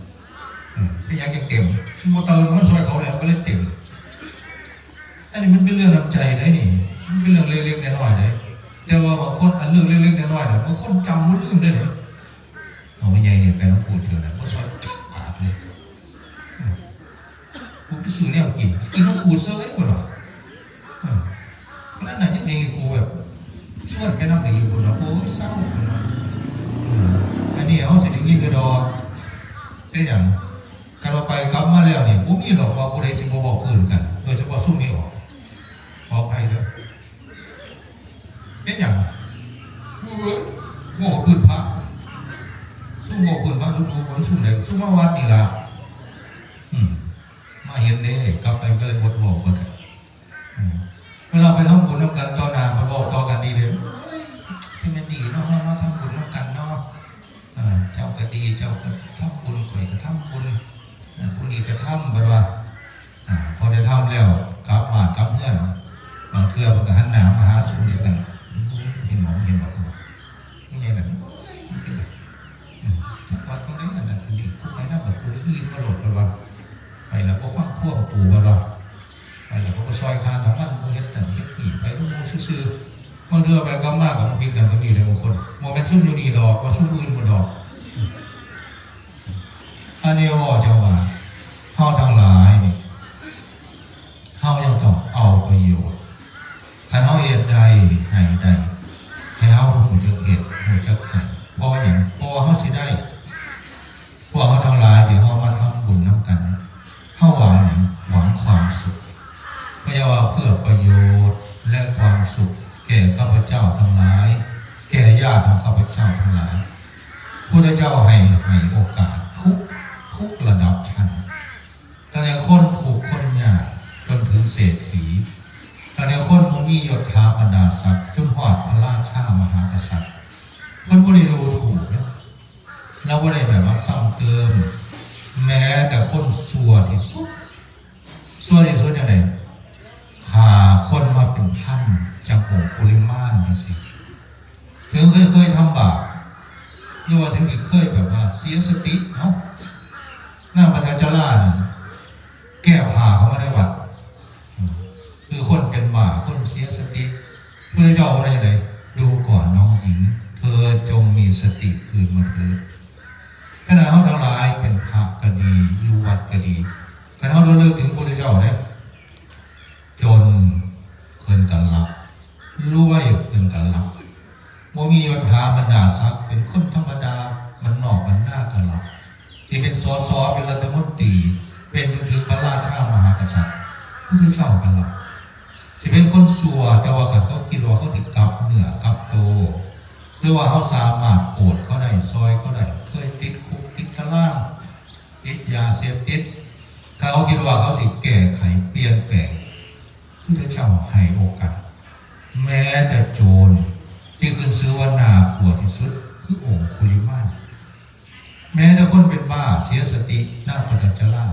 ເອີ ເປັນຫຍັງຈັ່ງເຕັມ? ບໍ່ເຕີມ ມັນຊ່ອຍເຂົາແລ້ວ ມັນກໍເລີຍເຕັມ. ອັນນີ້ມັນເປັນເລື່ອງນ້ຳໃຈເດ້ນີ້, ມັນເປັນເລື່ອງເລັກໆນ້ອຍໆເດ້. ແຕ່ວ່າບາງຄົນ ອັນເລື່ອງເລັກໆນ້ອຍໆນະ ບາງຄົນຈຳບໍ່ລືມເດ້ນີ້. ເອົາ ແມ່ໃຫຍ່ນີ້ໄປນຳກູເທື່ອນະ ບໍ່ຊ່ອຍຈັກບາດເລີຍ. ເອີ ກູໄປຊື້ແນວກິນ ກິນນຳກູເຊີຍພຸ້ນວ່າ. ເອີ ນັ້ນນະ ຍັງເຫັນກູແບບຊວນໄປນຳໄປຢູ່ພຸ້ນວ່າ. ໂອ້ຍ ເສົ້າ ເອີ ອັນນີ້ເຮົາຊິໄດ້ຍິນຢູ່ດອກ. ເປັນຫຍັງ? ຄັນວ່າໄປກັບມາແລ້ວນີ້ ບໍ່ມີດອກວ່າຜູ້ໃດຊິບໍ່ເວົ້າພື້ນກັນ, ໂດຍສະເພາະຊຸມນີ້ອອກ ຂໍອະໄພເດີ. ເປັນຫຍັງ? ເອີຍ ເວົ້າພື້ນພະ, ຊຸມເວົ້າພື້ນພະດຸໆ ບໍ່ໄດ້ຊຸມໃດ, ຊຸມມາວັດນີ້ລະ. ອືມ ມາເຫັນເດ້ ກັບໄປກໍເລີຍອົດເວົ້າບໍ່ໄດ້. ເອີ ເວລາໄປທຳບຸນນຳກັນຕໍ່ໜ້າ ເພິ່ນເວົ້າຕໍ່ກັນດີເດ້. ໂອ້ຍ ຄືແມ່ນດີເນາະ, ເຮົາມາທຳບຸນນຳກັນເນາະ. ເອີ ເຈົ້າກໍດີ ເຈົ້າກໍທຳບຸນ ຂ້ອຍກໍທຳບຸນ, ເອີ ຜູ້ນີ້ກໍທຳ ເພິ່ນວ່າ. ອາ ພໍໄດ້ທຳແລ້ວ ກັບບ້ານກັບເຮືອນ ບາງເທື່ອເພິ່ນກໍຫັນໜ້າມາຫາສູນອີກນັ້ນ. ເຫັນບໍ່? ຊື່ໆ ບາງເທື່ອໄປກັບມາກໍມາຜິດກັນກໍມີແຫຼະບາງຄົນ ບໍ່ແມ່ນຊຸມຢູ່ນີ້ດອກ ວ່າຊຸມອື່ນພຸ້ນດອກ. ອັນນີ້ເວົ້າຈັ່ງວ່າ ເຮົາທັງຫຼາຍນີ້ ເຮົາຍັງຕ້ອງເອົາປະໂຫຍດ ຄັນເຮົາເຮັດໄດ້ ໃຫ້ໄດ້ ໃຫ້ເຮົາຮູ້ຈັກເຮັດ ຮູ້ຈັກໃຫ້. ເພາະຫຍັງ? ເພາະວ່າເຮົາຊິໄດ້ ພວກເຮົາທັງຫຼາຍທີ່ເຮົາມາທຳບຸນນຳກັນ ເຮົາຫວັງຫຍັງ? ຫວັງຄວາມສຸກ. ພະເຈົ້າວ່າ ເພື່ອປະໂຫຍດ ແລະ ຄວາມສຸກແກ່ຂ້າພະເຈົ້າທັງຫຼາຍ ແກ່ຍາດຂອງຂ້າພະເຈົ້າທັງຫຼາຍ. ພຸດທະເຈົ້າໃຫ້ ໃຫ້ໂອກາດທຸກ ທຸກລະດັບຊັ້ນ ຕັ້ງແຕ່ຄົນທຸກຄົນຍາກຈົນເຖິງເສດຖີ, ຕັ້ງແຕ່ຄົນບໍ່ມີຍົດຖາບັນດາສັກຈົນຮອດພະລາຊາມະຫາກະສັດ. ເພິ່ນບໍ່ໄດ້ດູຖູກເດ້. ລາວບໍ່ໄດ້ແບບວ່າຊ້ຳເຕີມ ແມ້ແຕ່ຄົນຊົ່ວທີ່ສຸດ. ຊົ່ວທີ່ສຸດຈັ່ງໃດ? ຂ້າຄົນມາເປັນພັນ ຈັ່ງອົງຄຸລິມານຈັ່ງຊີ້. ເຖິງເຄີຍ ເຄີຍທຳບາບ ຫຼືວ່າເຖິງທີ່ເຄີຍແບບວ່າເສຍສະຕິ. ເອົ້າ ນາງປະທັງຈະລານີ້ ແກ້ຜ້າເຂົ້າມາໃນວັດ ຄືຄົນເປັນບ້າ ຄົນເສຍສະຕິ. ພະເຈົ້າວ່າຈັ່ງໃດ? ດູກ່ອນນ້ອງຍິງ ເທີຈົ່ງມີສະຕິຄືນມາເທີດ. ຂະນະເຮົາທັງຫຼາຍເປັນພະກໍດີ ຢູ່ວັດກໍດີ ຄັນເຮົາລະລຶກເຖິງພະເຈົ້າເດ້ ຈົນເພິ່ນກໍລັບ ລວຍເພິ່ນກໍລັບ ບໍ່ມີຍົດຖາບັນດາສັກ ເປັນຄົນທຳມະດາບ້ານນອກບ້ານນາກໍລັບ ຊິເປັນ ສສ ເປັນລັດຖະມົນຕີ ເປັນຈົນເຖິງພະລາຊາມະຫາກະສັດ ພະເຈົ້າກໍລັບ. ຊິເປັນຄົນຊົ່ວ ແຕ່ວ່າຄັນເຂົາຄິດວ່າເຂົາຊິກັບເນື້ອກັບໂຕ ຫຼືວ່າເຮົາສາມາດໂປດເຂົາໄດ້ ຊ່ອຍເຂົາໄດ້ ເຄີຍຕິດຄຸກຕິດຕາລາງ ຕິດຢາເສບຕິດ ຖ້າເຂົາຄິດວ່າເຂົາຊິແກ້ໄຂປ່ຽນແປງ ພຸດທະເຈົ້າໃຫ້ໂອກາດ ແມ້ແຕ່ໂຈນທີ່ຂຶ້ນຊື່ວ່າໜ້າກົວທີ່ສຸດ ຄືອົງຄຸລິມານ ແມ້ແຕ່ຄົນເປັນບ້າເສຍສະຕິ ນາງປະທັງຈະລາ.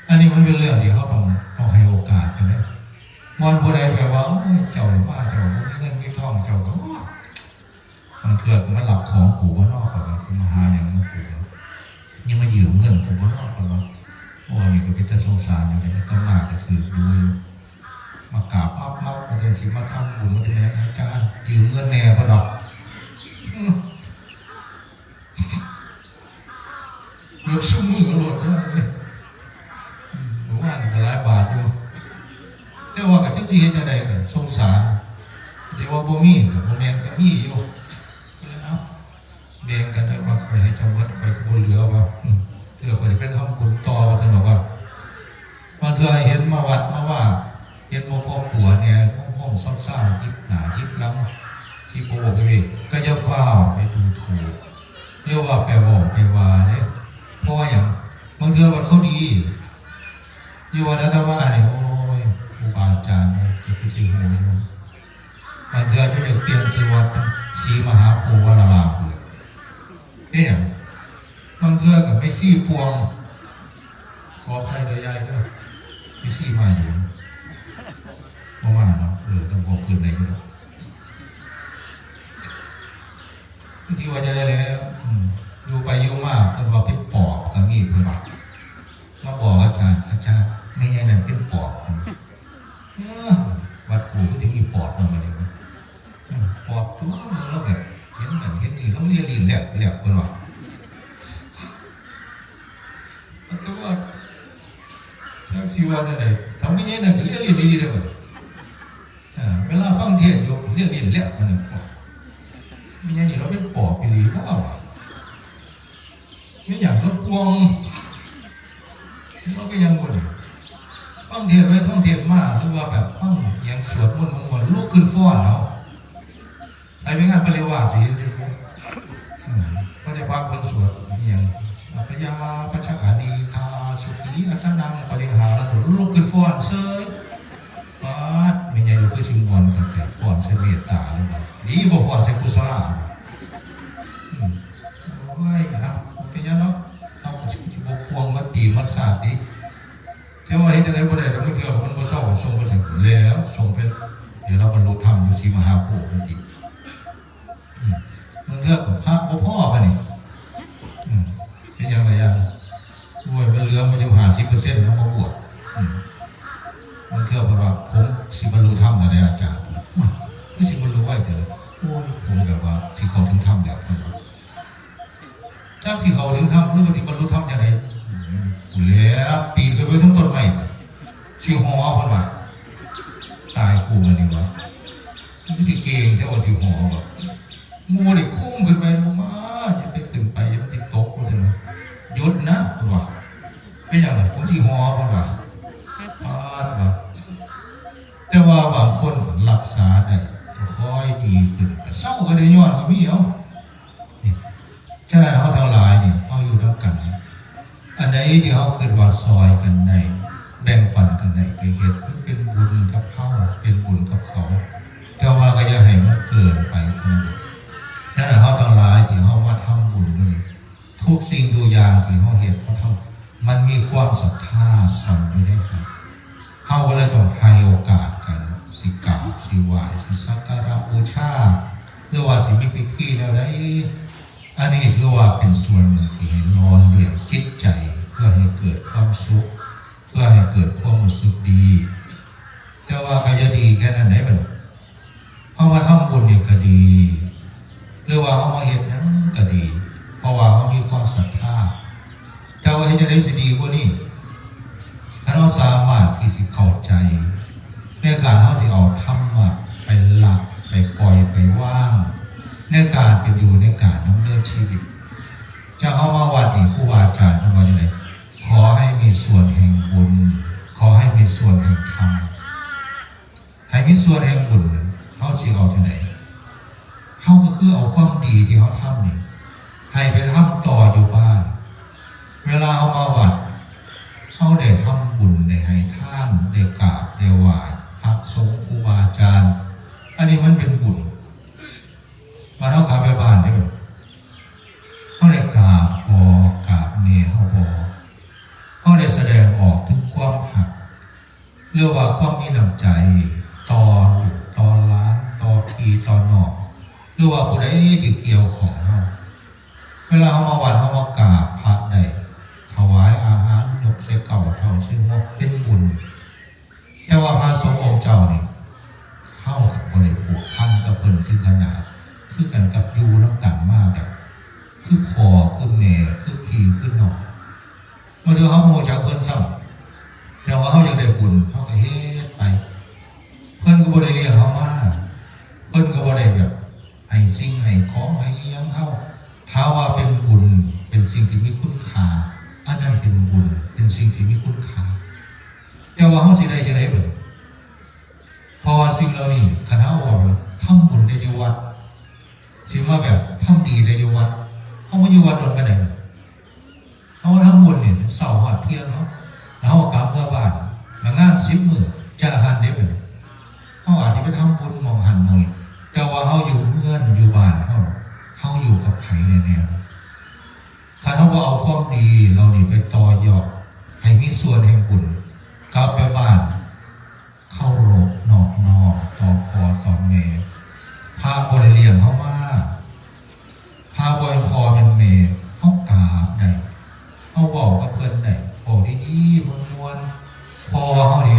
ອັນນີ້ມັນເປັນເລື່ອງທີ່ເຮົາຕ້ອງ ຕ້ອງໃຫ້ໂອກາດກັນເດ້. ບ່ອນຜູ້ໃດແບບວ່າ ໂອ້ຍ ເຈົ້ານີ້ມາ ເຈົ້າບໍ່ມີເງິນມີທອງ ເຈົ້າກໍ ໂອ້ຍ ບາງເທື່ອກໍມາລັກຂອງກູບໍ່ນໍ ເຂົາວ່າ ຊິມາຫາຫຍັງນຳກູ ຍັງມາຢືມເງິນກູບໍ່ນໍ ເຂົາວ່າ. ໂອ້ ອັນນີ້ກໍເປັນຕາສົງສານຢູ່ເດ້ ອາດຕະມາກໍຖືກດູຢູ່ ມາກາບມັບໆ ວ່າຈັ່ງຊິມາທຳບຸນ ວ່າຈັ່ງໃດ ອາຈານ ຢືມເງິນແດ່ ເພິ່ນວ່າ. ເກືອບຊຸມື້ໂລດເດ້ ເມື່ອວານນີ້ກໍຫຼາຍບາດຢູ່ ແຕ່ວ່າກໍຈັກຊິເຮັດແນວໃດ ກໍສົງສານ ແຕ່ວ່າບໍ່ມີກໍບໍ່ແມ່ນ ກໍມີຢູ່ ກໍເລີຍເອົາ ແບ່ງກັນໄດ້ວ່າ ຂ້ອຍໃຫ້ເຈົ້າໝົດ ຂ້ອຍກໍບໍ່ເຫຼືອວ່າ ເທື່ອຂ້ອຍໄດ້ໄປທຳບຸນຕໍ່ ວ່າຊັ້ນດອກວ່າ. ບາງເທື່ອເຫັນມາວັດມາວາ ເຫັນບໍ່ພໍປົວແດ່ ໂຮມຊາວໆ ຫຍິບໜ້າຫຍິບຫຼັງ ທີ່ບໍ່ເວົ້າໄປເວ ກໍຢ່າຟ້າວໄປດູຖູກ ຫຼືວ່າໄປເວົ້າໄປວ່າເດ້. ເພາະວ່າຫຍັງ? ບາງເທື່ອວ່າເຂົາດີ ຢູ່ວັດອາດຕະມານີ້ ໂອ້ຍ ຄູບາອາຈານເອີຍ ເຈົ້າຄືຊິຮູ້ຢູ່. ບາງເທື່ອເຈົ້າຢາກປ່ຽນຊື່ວັດເປັນສີມະຫາໂພວະລາລາພຸ້ນແຫຼະ. ເປັນຫຍັງ? ບາງເທື່ອກໍແມ່ຊີປ່ວງ ຂໍອະໄພເດີຍາຍເດີ ແມ່ຊີມາຢູ່ບໍ່? ມາເນາະ. ເອີ ຕ້ອງບອກຄືນໄດ້ຢູ່ດອກ. ຄືຊິວ່າຈັ່ງໃດແຫຼະ ອືມ ຢູ່ໄປຢູ່ມາເພິ່ນວ່າເປັນປອບກໍມີ ເພິ່ນວ່າ ມາບອກອາຈານ ອາຈານ ແມ່ໃຫຍ່ນັ້ນເປັນປອບ. ເອີ ວັດກູຄືຊິມີປອບເນາະ ບັດນີ້ ອືມ ປອບຕົວະ ລາວແບບເຫັນນັ້ນເຫັນນີ້ ລາວເລຍລີນແລບແລບ ເພິ່ນວ່າ. ອາດຕະມາຈັກຊິວ່າແນວໃດ ຖ້າແມ່ໃຫຍ່ນັ້ນກໍເລຍລີນອີ່ຫຼີເດ້ບັດນີ້. ອ່າ ເວລາຟັງເທດຢູ່ ເລຍລີນແລບ ມັນ ແມ່ໃຫຍ່ນີ້ລາວເປັນປອບອີ່ຫຼີບໍ່ວະ? ແມ່ນຫຍັງລາວປ່ວງ? ລາວເປັນຫຍັງບໍ່ນີ້? ຟັງເທດໄປ ຟັງເທດມາ ຫຼືວ່າແບບຟັງຫຍັງສວດມົນມ່ວນໆ ລຸກຂຶ້ນຟ້ອນເອົາ. ໃຜໄປງານປະລິວາສຊິເຮັດຢູ່ ອືມ ພະເຈົ້າພາເພິ່ນສວດອີ່ຫຍັງ ອັບປະຍາປັດຊະອານີທາ ສຸຂີອັດຕະນັງປະລິຫາລະຕຸ ລຸກຂຶ້ນຟ້ອນເສີຍ. ປາດ ແມ່ໃຫຍ່ນີ້ຄືຊິມ່ວນຄັກແທ້ ຟ້ອນໃສ່ເມດຕາຫຼືວ່າ ດີບໍ່ຟ້ອນໃສ່ກຸສະລາ. ອືມ ໂອ້ຍ ເອົາ ບໍ່ເປັນຫຍັງດອກ ເຮົາກໍຊິບໍ່ພວງໝົດປີໝົດຊາດຕິ. ແຕ່ວ່າເຮັດຈັ່ງໃດບໍ່ໄດ້ດອກ ບາງເທື່ອມັນບໍ່ເຊົາ ສົ່ງໄປໃສພຸ້ນແລ້ວ ສົ່ງໄປໃຫ້ລາວບັນລຸທຳຢູ່ສີມະຫາໂພພຸ້ນຕິ. ອືມ ບາງເທື່ອກໍພະບໍ່ພໍບາດນີ້ ອືມ ເປັນຫຍັງຫຼາຍຢ່າງ ໂອ້ຍ ມັນເຫຼືອມາຢູ່ຫ້າສິບເປີເຊັນ ເອົາມາບວດ. ອືມ ບາງເທື່ອເພິ່ນວ່າ ຜົມຊິບັນລຸທຳແລ້ວເດ້ອາຈານ. ຊິບັນລຸໄວແທ້ລະ. ໂອ້ຍ ຜົມແບບວ່າຊິເຂົ້າເຖິງຖ້ຳແລ້ວ ເພິ່ນວ່າ ຈັກຊິເຂົ້າເຖິງຖ້ຳ ຫຼືວ່າຊິບັນລຸຖ້ຳຈັ່ງໃດ. ພຸ້ນແຫຼະ ປີນຂຶ້ນໄປເທິງຕົ້ນໄມ້ ຊິຫໍ່ ເພິ່ນວ່າ. ຕາຍກູ ອັນນີ້ວ່າ ຄືຊິເກັ່ງແທ້ວ່າຊິຫໍ່ວ່າ. ໝູ່ໄດ້ຄຸມຂຶ້ນໄປ ລົງມາ ຢ່າໄປຂຶ້ນໄປ ຢ່າມັນຊິຕົກ ວ່າຊັ້ນ. ຢຸດນະ ເພິ່ນວ່າ. ເປັນຫຍັງລະ? ຜົມຊິຫໍ່ ເພິ່ນວ່າ. ປາດວ່າ ແຕ່ວ່າບາງຄົນກໍຮັກສາໄດ້ ກໍຄ່ອຍດີຂຶ້ນ ກໍເຊົາກໍໄດ້ຍ້ອນກໍມີເອົາ. ນີ້ ສະນັ້ນເຮົາທັງຫຼາຍນີ້ ເຮົາຢູ່ນຳກັນ ອັນໃດທີ່ເຮົາຄິດວ່າຊ່ອຍກັນໄດ້ ແບ່ງປັນກັນໄດ້ ກໍເຮັດ ມັນເປັນບຸນກັບເຮົາ ເປັນບຸນກັບເຂົາ ແຕ່ວ່າກໍຢ່າໃຫ້ມັນເກີນໄປເທົ່ານັ້ນ. ສະນັ້ນເຮົາທັງຫຼາຍທີ່ເຮົາມາທຳບຸນມື້ນີ້ ທຸກສິ່ງທຸກຢ່າງທີ່ເຮົາເຮັດ ເຮົາທຳ ມັນມີຄວາມສັດທາສ້ອນຢູ່ໃນຫັ້ນ. ເຮົາກໍເລີຍຕ້ອງໃຫ້ໂອກາດກັນ ຊິກາບ ຊິໄຫວ້ ຊິສັກກາລະບູຊາ ຫຼືວ່າຊິມີພິທີແນວໃດ, ອັນນີ້ຖືວ່າເປັນສ່ວນໜຶ່ງທີ່ໃຫ້ຫຼໍ່ລ້ຽງຈິດໃຈ ເພື່ອໃຫ້ເກີດຄວາມສຸກ ເພື່ອໃຫ້ເກີດຄວາມຮູ້ສຶກດີ. ແຕ່ວ່າກໍຢ່າດີແຄ່ນັ້ນເດ້ບັດນີ້. ເຮົາມາທຳບຸນນີ້ກໍດີ ຫຼືວ່າເຮົາມາເຮັດຫຍັງກໍດີ ເພາະວ່າເຮົາມີຄວາມສັດທາ. ແຕ່ວ່າເຮັດຈັ່ງໃດຊິດີກວ່ານີ້? ຄັນເຮົາສາມາດທີ່ຊິເຂົ້າໃຈໃນການເຮົາຊິເອົາທຳມະໄປລະ ໄປປ່ອຍ ໄປວາງ ໃນການເປັນຢູ່ ໃນການດຳເນີນຊີວິດ. ຈາກເຮົາມາວັດນີ້ ຄູບາອາຈານເພິ່ນວ່າຈັ່ງໃດ? ຂໍໃຫ້ມີສ່ວນແຫ່ງບຸນ ຂໍໃຫ້ມີສ່ວນແຫ່ງທຳ. ໃຫ້ມີສ່ວນແຫ່ງບຸນ ເຮົາຊິເອົາຈັ່ງໃດ? ເຮົາກໍຄືເອົາຄວາມດີທີ່ເຮົາທຳນີ້ ໃຫ້ໄປທຳຕໍ່ຢູ່ບ້ານ. ເວລາເຮົາມາວັດ ເຮົາໄດ້ທຳບຸນ ໄດ້ໃຫ້ທານ ໄດ້ກາບໄດ້ໄຫວ້ພະສົງ ຄູບາອາຈານ ອັນນີ້ມັນເປັນບຸນ. ບາດເຮົາກັບໄປບ້ານເດ້ ເຮົາໄດ້ກາບພໍ່ກາບແມ່ເຮົາບໍ່? ເຮົາໄດ້ສະແດງອອກເຖິງຄວາມຮັກ ຫຼືວ່າຄວາມມີນ້ຳໃຈຕໍ່ລູກຕໍ່ຫຼານ ຕໍ່ພີ່ຕໍ່ນ້ອງ ຫຼືວ່າຜູ້ໃດທີ່ກ່ຽວຂ້ອງເຮົາ? ເວລາເຮົາມາວັດ ເຮົາມາກາບພະໄດ້ ຖວາຍອາຫານ ຍົກໃສ່ເກົ້າເທົ້າໃສ່ຫົວ ເປັນບຸນ. ແຕ່ວ່າພະສົງອົງເຈົ້ານີ້ ເຮົາກໍບໍ່ໄດ້ພົວພັນກັບເພິ່ນເຖິງຂະໜາດ ຄືກັນກັບຢູ່ນຳກັນມາແບບ ຄືພໍ່ຄືແມ່ ຄືພີ່ຄືນ້ອງ. ບາງເທື່ອເຮົາບໍ່ຮູ້ຈັກເພິ່ນຊ້ຳ ແຕ່ວ່າເຮົາຢາກໄດ້ບຸນ ເຮົາກໍເຮັດໄປ. ເພິ່ນກໍບໍ່ໄດ້ລ້ຽງເຮົາມາ ເພິ່ນກໍບໍ່ໄດ້ແບບໃຫ້ສິ່ງໃຫ້ຂອງໃຫ້ອີ່ຫຍັງເຮົາ. ຖ້າວ່າເປັນບຸນ ເປັນສິ່ງທີ່ມີຄຸນຄ່າ ອັນນັ້ນເປັນບຸນ ເປັນສິ່ງທີ່ມີຄຸນຄ່າ. ແຕ່ວ່າເຮົາຊິໄດ້ຈັ່ງໃດບັດນີ້? ເພາະວ່າສິ່ງເຫຼົ່ານີ້ ຄັນເຮົາເວົ້າແບບທຳບຸນແຕ່ຢູ່ວັດ ຊິມາແບບທຳດີແຕ່ຢູ່ວັດ ເຮົາມາຢູ່ວັດດົນປານໃດ? ເຮົາມາທຳບຸນນີ້ ເຊົ້າຮອດທ່ຽງເນາະ ແລ້ວເຮົາກໍກັບເມືອບ້ານ ແລ້ວງານສິບມື້ ຈະຫັ້ນເດ້ບັດນີ້. ເຮົາອາດຈະໄປທຳບຸນໝ່ອງຫັ້ນໝ່ອງນີ້ ແຕ່ວ່າເຮົາຢູ່ເຮືອນຢູ່ບ້ານເຮົາ ເຮົາຢູ່ກັບໃຜແນ່ໆ? ຄັນເຮົາບໍ່ເອົາຄວາມດີເຫຼົ່ານີ້ໄປຕໍ່ຍອດ ໃຫ້ມີສ່ວນແຫ່ງບຸນ ກັບໄປບ້ານ ເຄົາລົບນອບນ້ອມຕໍ່ພໍ່ຕໍ່ແມ່. ພະບໍ່ໄດ້ລ້ຽງເຮົາມາ ພະບໍ່ແມ່ນພໍ່ແມ່ນແມ່ ເຮົາກາບໄດ້ ເຮົາເວົ້າກັບເພິ່ນໄດ້ ເວົ້າດີໆ ມ່ວນໆ. ພໍ່ເຮົາເດ້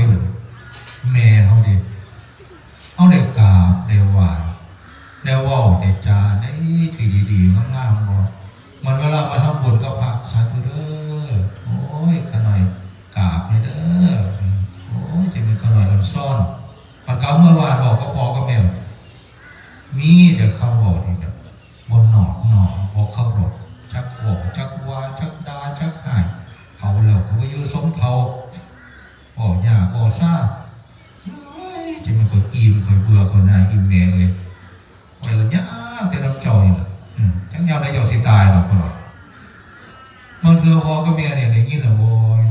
ແມ່ເຮົາເດ້ ເຮົາໄດ້ກາບໄດ້ໄຫວ້ ໄດ້ເວົ້າໄດ້ຈາໃນທີ່ດີໆ ງາມໆ ບໍ່? ມັນເວລາມາທຳບຸນກັບພະ ສາທຸເດີ ໂອ້ຍ ຂ້ານ້ອຍກາບແດ່ເດີ ໂອ້ຍ ຈັ່ງແມ່ນຂ້ານ້ອຍອ່ອນຊອນ. ບັດກັບເມືອບ້ານ ເວົ້າກັບພໍ່ກັບແມ່ ມີແຕ່ຄຳເວົ້າທີ່ແບບບໍ່ນອບນ້ອມ ບໍ່ເຄົາລົບ ຈັກເວົ້າ ຈັກວ່າ ຈັກດ່າ ຈັກຮ້າຍ. ເຖົ້າແລ້ວກໍບໍ່ຢູ່ສົມເຖົ້າ ເວົ້າຍາກເວົ້າຊາ. ໂອ້ຍ ຈັ່ງແມ່ນຂ້ອຍອີ່ມ ຂ້ອຍເບື່ອ ຂ້ອຍໜ່າຍອີ່ມແມ່ເອີຍ. ຂ້ອຍລະຍາກແຕ່ນຳເຈົ້ານີ້ລະ ອືມ ຈັກຍາມໃດເຈົ້າຊິຕາຍດອກ ເພິ່ນວ່າ. ບາງເທື່ອພໍ່ກັບແມ່ນີ້ໄດ້ຍິນແລ້ວ ໂອ້ຍ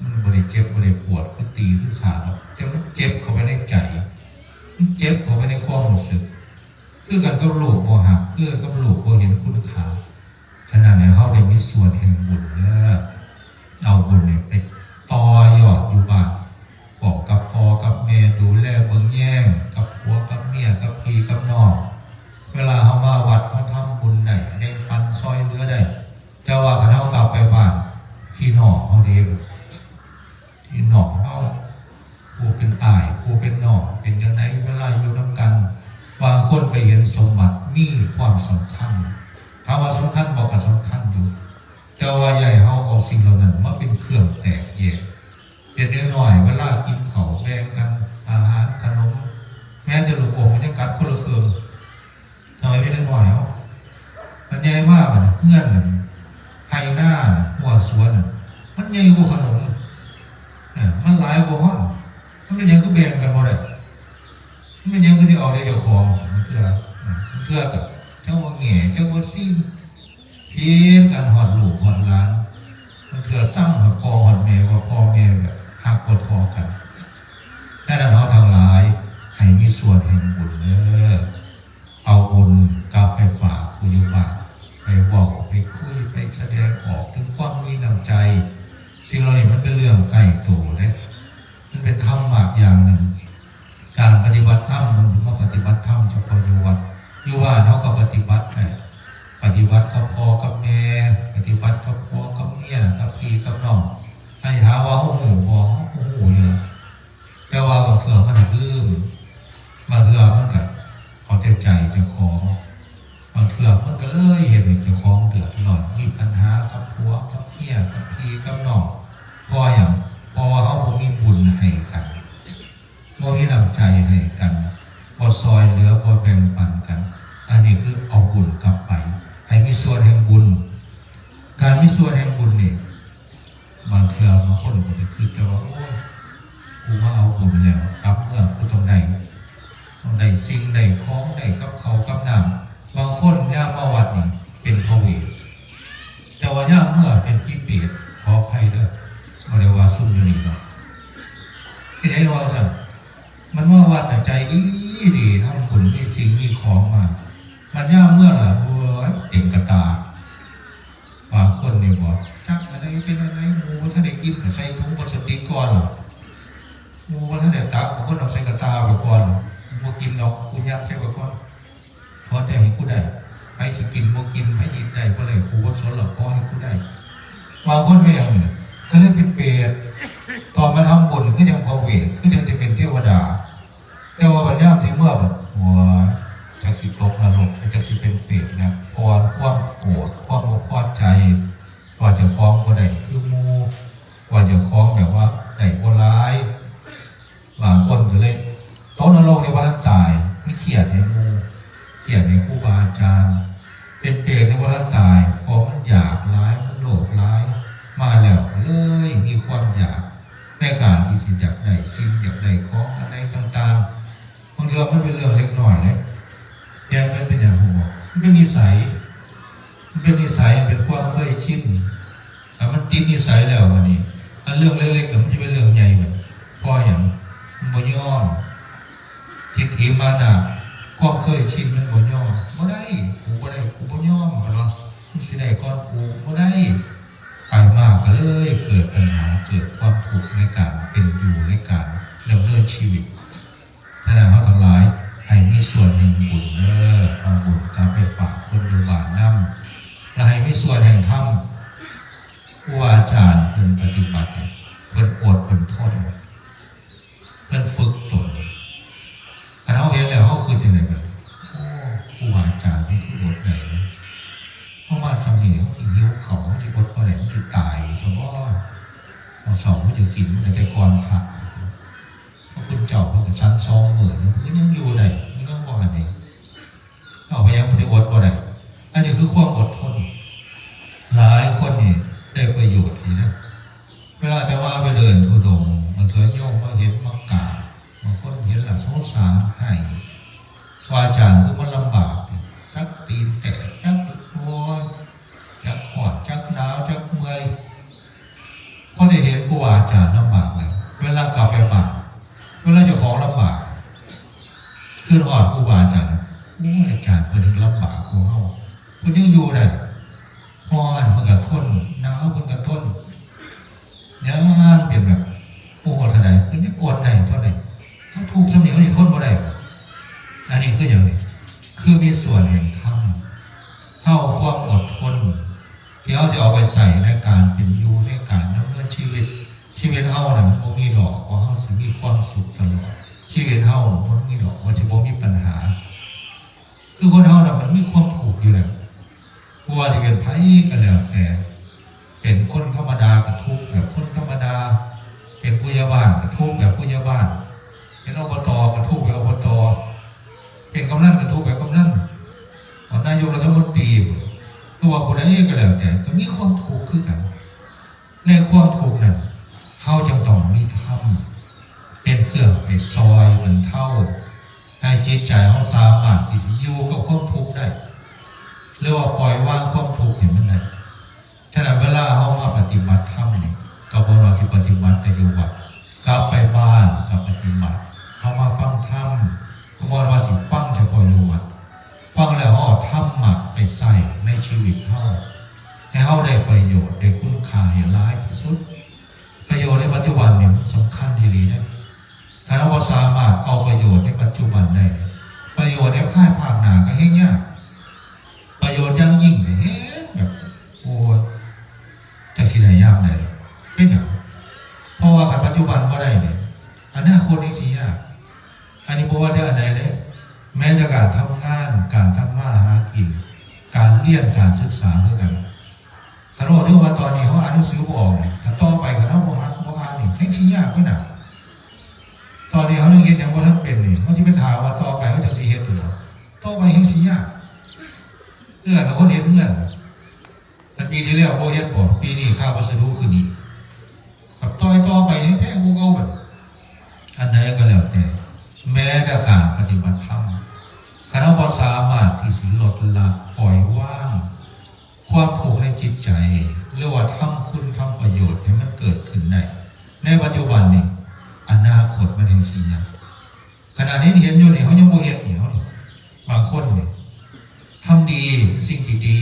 ມັນບໍ່ໄດ້ເຈັບບໍ່ໄດ້ປວດຄືຕີຄືຂ້າດອກ ແຕ່ມັນເຈັບເຂົ້າໄປໃນໃຈ ມັນເຈັບເຂົ້າໄປໃນຄວາມຮູ້ສຶກ ຄືກັນກັບລູກບໍ່ຮັກ ຄືກັນກັບລູກບໍ່ເຫັນຄຸນຄ່າ. ສະນັ້ນໃຫ້ເຮົາໄດ້ມີສ່ວນແຫ່ງບຸນເດີ ເອົາບຸນນີ້ໄປຕໍ່ຍອດຢູ່ບ້ານ ເວົ້າກັບພໍ່ກັບແມ່ ດູແລເບິ່ງແຍງກັບຜົວກັບເມຍ ກັບພີ່ກັບນ້ອງ. ເວລາເຮົາມາວັດ ເຮົາທຳບຸນໄດ້ ແບ່ງປັນຊ່ອຍເຫຼືອໄດ້ ແຕ່ວ່າຄັນເຮົາກັບໄປບ້ານ ພີ່ນ້ອງເຮົາເດ້ ພີ່ນ້ອງເຮົາ ຜູ້ເປັນອ້າຍ ຜູ້ເປັນນ້ອງ ເປັນຈັ່ງໃດ ເວລາຢູ່ນຳກັນ? ຊິເອົາແຕ່ເຈົ້າຂອງ ບາງເທື່ອ ບາງເທື່ອກໍຈັກວ່າແງ່ ຈັກວ່າຊິງ ຜິດກັນຮອດລູກຮອດຫຼານ ບາງເທື່ອຊັງຮອດພໍ່ຮອດແມ່ ວ່າພໍ່ແມ່ແບບຮັກບໍ່ທໍ່ກັນ. ແຕ່ນັ້ນເຮົາທັງຫຼາຍໃຫ້ມີສ່ວນແຫ່ງບຸນເດີ ເອົາບຸນກັບໄປຝາກຜູ້ຢູ່ບ້ານ ໄປເວົ້າ ໄປຄຸຍ ໄປສະແດງອອກເຖິງຄວາມມີນ້ຳໃຈ. ສິ່ງເຫຼົ່ານີ້ມັນເປັນເລື່ອງໃກ້ໂຕເດ້ ມັນເປັນທຳມະຢ່າງໜຶ່ງ. ການປະຕິບັດທຳ ມັນບໍ່ມາປະຕິບັດທຳສະເພາະຢູ່ວັດ ຢູ່ບ້ານເຮົາກໍປະຕິບັດໄດ້ ປະຕິບັດກັບພໍ່ກັບແມ່ ປະຕິບັດກັບຜົວກັບເມຍ ກັບພີ່ກັບນ້ອງ. ໃຫ້ຖາມວ່າເຮົາຮູ້ບໍ່? ເຮົາກໍຮູ້ຢູ່ລະ ແຕ່ວ່າບາງເທື່ອມັນລືມ ບາງເທື່ອມັນກໍເອົາແຕ່ໃຈເຈົ້າຂອງ ບາງເທື່ອມັນກໍເລີຍເຮັດໃຫ້ເຈົ້າຂອງເດືອດຮ້ອນ ມີບັນຫາກັບຜົວກັບເມຍ ກັບພີ່ກັບນ້ອງ. ເພາະຫຍັງ? ເພາະວ່າເຮົາບໍ່ມີບຸນໃຫ້ກັນ ບໍ່ມີນ້ຳໃຈໃຫ້ກັນ ບໍ່ຊ່ອຍເຫຼືອ ບໍ່ແບ່ງປັນກັນ. ອັນນີ້ຄືເອົາບຸນກັບໄປ ໃຫ້ມີສ່ວນແຫ່ງບຸນ. ການມີສ່ວນແຫ່ງບຸນນີ້ ບາງເທື່ອບາງຄົນກໍໄປຄິດແຕ່ວ່າ ໂອ້ຍ ກູມາເອົາບຸນແລ້ວ ກັບເມືອກູຕ້ອງໄດ້ ຕ້ອງໄດ້ສິ່ງໄດ້ຂອງ ໄດ້ກັບເຂົ້າກັບນ້ຳ. ບາງຄົນຍາມມາວັດນີ້ເປັນພະເວດ ແຕ່ວ່າຍາມເມືອເປັນຜີເປດ. ຂໍອະໄພເດີ ບໍ່ໄດ້ວ່າຊຸມຢູ່ນີ້ເນາະ ເຮັດໃດວ່າຊັ້ນ. ມັນມາວັດນະໃຈດີໆ ທຳບຸນ ມີສິ່ງມີຂອງມາ ມັນຍາມເມືອລະ ໂອ້ຍ ເຕັມກະຕາ. ບາງຄົນນີ້ບໍ່ຈັກອັນໃດເປັນອັນໃດ ໝູ່ບໍ່ທັນໄດ້ກິນກໍໃສ່ຖົງພລາສຕິກກ່ອນລະ ໝູ່ບໍ່ທັນໄດ້ຕັກ ບາງຄົນເອົາໃສ່ກະຕ່າໄວ້ກ່ອນ ບໍ່ກິນດອກ ກູຍັດໃສ່ໄວ້ກ່ອນ ພໍແຕ່ໃຫ້ກູໄດ້. ໃຜຊິກິນບໍ່ກິນ ໃຜກິນໄດ້ບໍ່ໄດ້ ກູບໍ່ສົນລະ ຂໍໃຫ້ກູໄດ້. ບາງຄົນກໍຫຍັງນີ້ ກໍເລີຍເປັນເປດ ຕອນມາທຳບຸນຄືຈັ່ງພະເວດ ຄືຈັ່ງຈະເປັນເທວະດາ ແຕ່ວ່າບັດຍາມຊິເມືອ ໂອ້ຍ ຈັກຊິຕົກນະລົກ ຈັກຊິເປັນເປດນະ. ເພາະວ່າຄວາມໂກດ ຄວາມບໍ່ພໍໃຈ ວ່າເຈົ້າຂອງບໍ່ໄດ້ຄືໝູ່ ວ່າເຈົ້າຂອງແບບວ່າໄດ້ບໍ່ຫຼາຍ. ບາງຄົນກໍເລີຍຕົກນະລົກໃນວັນຕາຍ ມັນຄຽດໃນໝູ່ ຄຽດໃນຄູບາອາຈານ ເປັນເປດໃນວັນຕາຍ ເພາະມັນຢາກຫຼາຍ ມັນໂລບຫຼາຍ ມາແລ້ວກໍເລີຍມີຄວາມຢາກໃນການທີ່ຊິຢາກໄດ້ສິ່ງ ຢາກໄດ້ຂອງອັນໃດຕ່າງໆ. ບາງເທື່ອມັນເປັນເລື່ອງເລັກນ້ອຍເດ້ ແຕ່ມັນເປັນຫຍັງຮູ້ບໍ່? ມັນເປັນນິໄສ ມັນເປັນນິໄສ ມັນເປັນຄວາມເຄີຍຊິນ. ຖ້າມັນຕິດນິໄສແລ້ວ ບາດນີ້ ອັນເລື່ອງເລັກໆ ມັນຈະເປັນເລື່ອງໃຫຍ່. ເພາະຫຍັງ? ມັນບໍ່ຍອມ. ທິດຖິມານະ ຄວາມເຄີຍຊິນມັນບໍ່ຍອມ. ບໍ່ໄດ້ ກູບໍ່ໄດ້ ກູບໍ່ຍອມ ເພິ່ນວ່າ ມຶງຊິໄດ້ກ່ອນກູ ບໍ່ໄດ້. ໄປມາກໍເລີຍເກີດບັນຫາ ເກີດຄວາມທຸກໃນການເປັນຢູ່ ໃນການດຳເນີນຊີວິດ. ສະນັ້ນເຮົາທັງຫຼາຍໃຫ້ມີສ່ວນແຫ່ງບຸນເດີ ເອົາບຸນກັບໄປຝາກຄົນຢູ່ບ້ານນຳ ແລະ ໃຫ້ມີສ່ວນແຫ່ງທຳ. ຄູບາອາຈານເພິ່ນປະຕິບັດ ເພິ່ນອົດ ເພິ່ນທົນ ເພິ່ນຝຶກຕົນ. ຄັນເຮົາເຫັນແລ້ວເຮົາຄິດຈັ່ງໃດ? ໂອ້ ຄູບາອາຈານເພິ່ນຄືອົດໄດ້ ເຮົາມາຊ່ຳນີ້ເຮົາຊິຫິວເຂົ້າ ເຮົາຊິອົດບໍ່ໄດ້ ເຮົາຊິຕາຍຊະບໍ່? ເຮົາເຊົ້າເຮົາຈະກິນ ມັນກໍແຕ່ກ່ອນພະ ພະຄຸນເຈົ້າເພິ່ນກໍສັນສອງມື້ ເພິ່ນຍັງຢູ່ໄດ້ ເພິ່ນຍັງບໍ່ອັນນີ້ ເຮົາກໍຍັງປະຕິບັດບໍ່ໄດ້. ອັນນີ້ຄືຄວາມອົດທົນ. ຫຼາຍຄົນນີ້ໄດ້ປະໂຫຍດດີນະ ເວລາອາດຕະມາໄປເດີນທຸດົງ ບາງເທື່ອໂຍມມາເຫັນມາກາບ ບາງຄົນເຫັນແລ້ວສົງສານໃຫ້ ວ່າອາຈານຄືມັນລຳບາກ ຈັກຕີນແຕກ ຈັກ ໂອ້ຍ ຈັກຮ້ອນ ຈັກໜາວ ຈັກເມື່ອຍ. ພໍໄດ້ເຫັນຄູບາອາຈານລຳບາກແລ້ວ ເວລາກັບໄປບ້ານ ເວລາເຈົ້າຂອງລຳບາກ ຄິດຮອດຄູບາອາຈານ ໂອ້ຍ ອາຈານເພິ່ນຍັງລຳບາກກວ່າເຮົາ ເພິ່ນຍັງຢູ່ໄດ້ ຮ້ອນເພິ່ນກໍທົນ ໜາວເພິ່ນກໍທົນ ຍາມເປັນແບບ ໂອ້ ເທົ່າໃດ ເພິ່ນຍັງອົດໄດ້ເທົ່າໃດ ເຮົາທຸກສ່ຳນີ້ເຮົາຊິທົນບໍ່ໄດ້ບໍ? ອັນນີ້ຄືຫຍັງນີ້? ຄືມີສ່ວນແຫ່ງທຳ ເຮົາເອົາຄວາມອົດທົນ ທີ່ເຮົາຈະເອົາໄປໃຊ້ໃນການເປັນຢູ່ ໃນການດຳເນີນຊີວິດ. ຊີວິດເຮົານັ້ນມັນບໍ່ມີດອກວ່າເຮົາຊິມີຄວາມສຸກຕະຫຼອດ. ຊີວິດເຮົາມັນບໍ່ມີດອກວ່າຊິບໍ່ມີບັນຫາ. ຄືຄົນເຮົານະ ມັນມີຄວາມທຸກຢູ່ແລ້ວ. ບໍ່ວ່າຊິເປັນໃຜກໍແລ້ວແຕ່, ເປັນຄົນທຳມະດາກໍທຸກແບບຄົນທຳມະດາ, ເປັນຜູ້ໃຫຍ່ບ້ານກໍທຸກແບບຜູ້ໃຫຍ່ບ້ານ, ເປັນ ອບຕ ກໍທຸກແບບ ອບຕ, ເປັນກຳນັນກໍທຸກແບບກຳນັນ, ຮອດນາຍົກລັດຖະມົນຕີ ຫຼືວ່າຜູ້ໃດກໍແລ້ວແຕ່ ກໍມີຄວາມທຸກຄືກັນ. ໃນຄວາມທຸກນັ້ນ ເຮົາຈຶ່ງຕ້ອງມີທຳເປັນເຄື່ອງໄປຊ່ອຍບັນເທົາ ໃຫ້ຈິດໃຈເຮົາສາມາດທີ່ຈະຢູ່ກັບຄວາມທຸກໄດ້ ຫຼືວ່າປ່ອຍວາງຄວາມທຸກໃຫ້ມັນໄດ້. ສະນັ້ນເວລາເຮົາມາປະຕິບັດທຳນີ້ ກໍບໍ່ວ່າຊິປະຕິບັດແຕ່ຢູ່ວັດ, ກັບໄປບ້ານກໍປະຕິບັດ. ເຮົາມາຟັງທຳ ກໍບໍ່ວ່າຊິຟັງສະເພາະຢູ່ວັດ, ຟັງແລ້ວເຮົາເອົາທຳມະໄປໃຊ້ໃນຊີວິດເຮົາ ໃຫ້ເຮົາໄດ້ປະໂຫຍດ ໄດ້ຄຸນຄ່າໃຫ້ຫຼາຍທີ່ສຸດ. ປະໂຫຍດໃນປັດຈຸບັນນີ້ມັນສຳຄັນອີ່ຫຼີເດ້. ຖ້າເຮົາບໍ່ສາມາດເອົາປະໂຫຍດໃນປັດຈຸບັນໄດ້, ປະໂຫຍດໃນພາຍພາກໜ້າກໍແຮ່ງຍາກ. ປະໂຫຍດຢ່າງຍິ່ງນີ້ແຮ່ງແບບ ໂອ້ຍ ຈັກຊິໄດ້ຍາມໃດ. ເປັນຫຍັງ? ເພາະວ່າຄັນປັດຈຸບັນບໍ່ໄດ້ນີ້ ອະນາຄົດນີ້ຊິຍາກ. ອັນນີ້ບໍ່ວ່າແຕ່ອັນໃດເດ້, ແມ້ແຕ່ການທຳງານ, ການທຳມາຫາກິນ, ການຮຽນ, ການສຶກສາຄືກັນ. ຄັນເວົ້າເຖິງວ່າຕອນນີ້ເຮົາອ່ານໜັງສືບໍ່ອອກນີ້, ຖ້າຕໍ່ໄປຄັນເຮົາບໍ່ຫັດບໍ່ອ່ານນີ້ ແຮ່ງຊິຍາກໄປນະ. ຕອນນີ້ເຮົາຍັງເຮັດຫຍັງບໍ່ທັນເປັນນີ້, ເຮົາຊິໄປຖ້າວ່າຕໍ່ໄປເຮົາຈັ່ງຊິເຮັດຢູ່ບໍ່? ຕໍ່ໄປແຮ່ງຊິຍາກ. ເອີ ເຮົາຄົນເຮັດເຮືອນ, ຄັນປີທີ່ແລ້ວບໍ່ເຮັດບໍ່, ປີນີ້ຄ່າວັດສະດຸຂຶ້ນອີກ. ກັບຕໍ່ໄປແຮ່ງແພງກວ່າເກົ່າບັດ. ອັນໃດກໍແລ້ວແຕ່, ແມ້ແຕ່ການປະຕິບັດທຳ, ຄັນເຮົາບໍ່ສາມາດທີ່ຊິລົດລະ, ປ່ອຍວາງ ຄວາມທຸກໃນຈິດໃຈ ຫຼືວ່າທຳຄຸນທຳປະໂຫຍດໃຫ້ມັນເກີດຂຶ້ນໄດ້ໃນປັດຈຸບັນນີ້, ອະນາຄົດມັນແຮ່ງຊິຍາກ. ຂະນະນີ້ເຫັນຢູ່ນີ້ ເຮົາຍັງບໍ່ເຮັດນີ້, ເຮົານີ້ ບາງຄົນນີ້ ທຳດີ ສິ່ງທີ່ດີ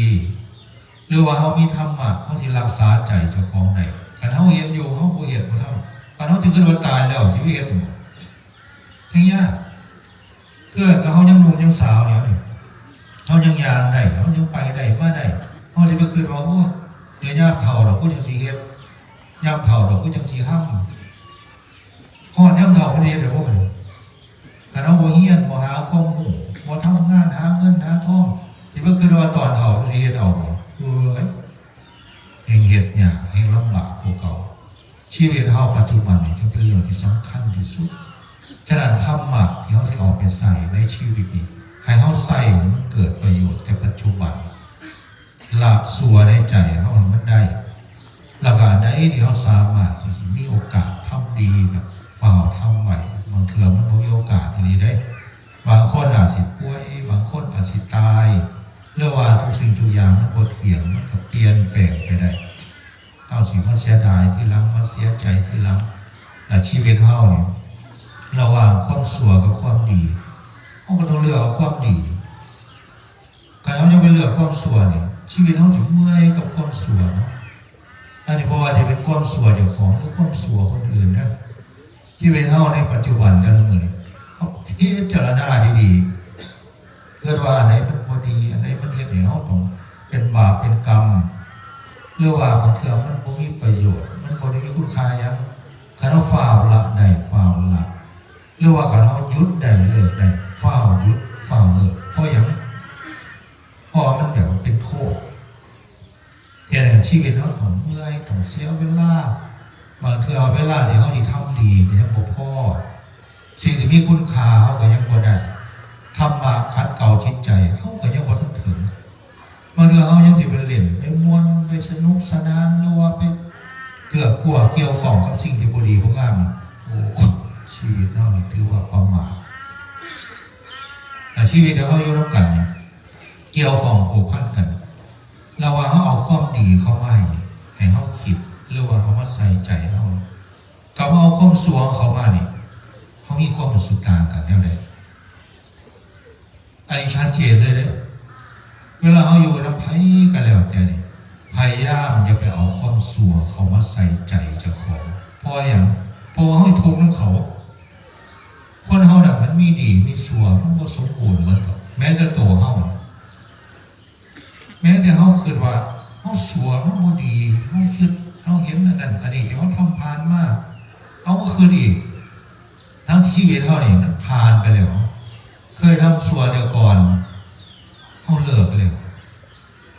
ຫຼືວ່າເຮົາມີທຳມະ ເຮົາຊິຮັກສາໃຈເຈົ້າຂອງໄດ້. ຄັນເຮົາເຮັດຢູ່ ເຮົາບໍ່ເຮັດ ບໍ່ທຳ, ຄັນເຮົາຊິຄິດວ່າຕາຍແລ້ວ ຊິໄປເຮັດຫຍັງ? ແຮ່ງຍາກ. ຄືກັນກັບເຮົາຍັງໜຸ່ມຍັງສາວນີ້, ເຮົາຍັງຍ່າງໄດ້, ເຮົາຍັງໄປໄດ້ມາໄດ້, ເຮົາຊິໄປຄິດວ່າ ໂອ້ຍ ດຽວຍາມເຖົ້າດອກ ກູຈັ່ງຊິເຮັດ, ຍາມເຖົ້າດອກ ກູຈັ່ງຊິທຳ. ຮອດຍາມເຖົ້າມັນຊິເຮັດໄດ້ບໍ່ບັດນີ້? ຄັນເຮົາບໍ່ຮຽນ, ບໍ່ຫາຄວາມຮູ້, ບໍ່ທຳງານຫາເງິນຫາທອງ, ຊິໄປຄິດວ່າຕອນເຖົ້າຊິເຮັດເອົາບໍ່? ເອີຍ ແຮ່ງເຮັດຍາກ, ແຮ່ງລຳບາກກວ່າເກົ່າ. ຊີວິດເຮົາປັດຈຸບັນນີ້ ຈຶ່ງເປັນເລື່ອງທີ່ສຳຄັນທີ່ສຸດ. ສະນັ້ນ ທຳມະທີ່ເຮົາຊິເອົາໄປໃຊ້ໃນຊີວິດນີ້ ໃຫ້ເຮົາໃຊ້ໃຫ້ມັນເກີດປະໂຫຍດແກ່ປັດຈຸບັນ. ລະຊົ່ວໃນໃຈເຮົາໃຫ້ມັນໄດ້. ລະການໃດທີ່ເຮົາສາມາດທີ່ຊິມີໂອກາດທຳດີ ກໍຟ້າວທຳໄວ້. ບາງເທື່ອມັນບໍ່ມີໂອກາດອີ່ຫຼີເດ້. ບາງຄົນອາດຊິປ່ວຍ, ບາງຄົນອາດຊິຕາຍ, ຫຼືວ່າທຸກສິ່ງທຸກຢ່າງມັນບໍ່ທ່ຽງ, ມັນກໍປ່ຽນແປງໄປໄດ້. ເຮົາຊິມາເສຍດາຍທີຫຼັງ, ມາເສຍໃຈທີຫຼັງ. ແລະ ຊີວິດເຮົານີ້ ລະຫວ່າງຄວາມຊົ່ວກັບຄວາມດີ, ເຮົາກໍຕ້ອງເລືອກເອົາຄວາມດີ. ຄັນເຮົາຍັງໄປເລືອກຄວາມຊົ່ວນີ້ ຊີວິດເຮົາຊິເມື່ອຍກັບຄວາມຊົ່ວເນາະ. ອັນນີ້ບໍ່ວ່າຈະເປັນຄວາມຊົ່ວເຈົ້າຂອງ ຫຼື ຄວາມຊົ່ວຄົນອື່ນນະ. ຊີວິດເຮົາໃນປັດຈຸບັນແຕ່ລະມື້ນີ້ ເຮົາພິຈາລະນາດີໆ, ເກີດວ່າອັນໃດມັນບໍ່ດີ, ອັນໃດມັນເຮັດໃຫ້ເຮົາຕ້ອງເປັນບາບເປັນກຳ, ຫຼືວ່າບາງເທື່ອມັນບໍ່ມີປະໂຫຍດ, ມັນບໍ່ໄດ້ມີຄຸນຄ່າຫຍັງ, ຄັນເຮົາຟ້າວລະໄດ້ ຟ້າວລະ. ຫຼືວ່າຄັນເຮົາຢຸດໄດ້ເລີກໄດ້ ຟ້າວຢຸດຟ້າວເລີກ. ເພາະຫຍັງ? ເພາະວ່າມັນແບບວ່າເປັນໂທດ ເຮັດໃຫ້ຊີວິດເຮົາຕ້ອງເມື່ອຍ ຕ້ອງເສຍເວລາ. ບາງເທື່ອເວລາທີ່ເຮົາຊິທຳດີກໍຍັງບໍ່ພໍ, ສິ່ງທີ່ມີຄຸນຄ່າເຮົາກໍຍັງບໍ່ໄດ້, ທຳມະຂັດເກົາຈິດໃຈເຮົາກໍຍັງບໍ່ທັນເຖິງ. ບາງເທື່ອເຮົາຍັງຊິໄປຫຼິ້ນ ໄປມ່ວນ ໄປສະໜຸກສະໜານ ຫຼືວ່າໄປເກືອກກົວກ່ຽວຂ້ອງກັບສິ່ງທີ່ບໍ່ດີບໍ່ງາມນີ້ ໂອ້ ຊີວິດເຮົານີ້ຖືວ່າປະໝາດ. ແລະ ຊີວິດທີ່ເຮົາຢູ່ນຳກັນນີ້ ກ່ຽວຂ້ອງພົວພັນກັນ ລະຫວ່າງເຮົາເອົາຄວາມດີເຂົ້າມາໃຫ້ ໃຫ້ເຮົາຄິດ ຫຼືວ່າເຮົາມາໃສ່ໃຈເຮົາ ກັບເຮົາເອົາຄວາມຊົ່ວເຂົ້າມານີ້ ເຮົາມີຄວາມຮູ້ສຶກຕ່າງກັນແນວໃດ? ອັນນີ້ຊັດເຈນເລີຍເດ້. ເວລາເຮົາຢູ່ນຳໃຜກໍແລ້ວແຕ່ນີ້ ພະຍາຍາມຢ່າໄປເອົາຄວາມຊົ່ວເຂົ້າມາໃສ່ໃຈເຈົ້າຂອງ. ເພາະຫຍັງ? ເພາະວ່າເຮົາທຸກນຳເຂົາ. ຄົນເຮົານັ້ນມັນມີດີມີຊົ່ວ ມັນບໍ່ສົມບູນໝົດດອກ ແມ້ແຕ່ໂຕເຮົາ. ແມ້ແຕ່ເຮົາຄິດວ່າເຮົາຊົ່ວ ເຮົາບໍ່ດີ ເຮົາຄິດ ເຮົາເຫັນອັນນັ້ນອັນນີ້ທີ່ເຮົາທຳຜ່ານມາ ເຮົາມາຄິດອີກ ທັງທີ່ຊີວິດເຮົານີ້ມັນຜ່ານໄປແລ້ວ ເຄີຍທຳຊົ່ວແຕ່ກ່ອນ ເຮົາເລີກໄປແລ້ວ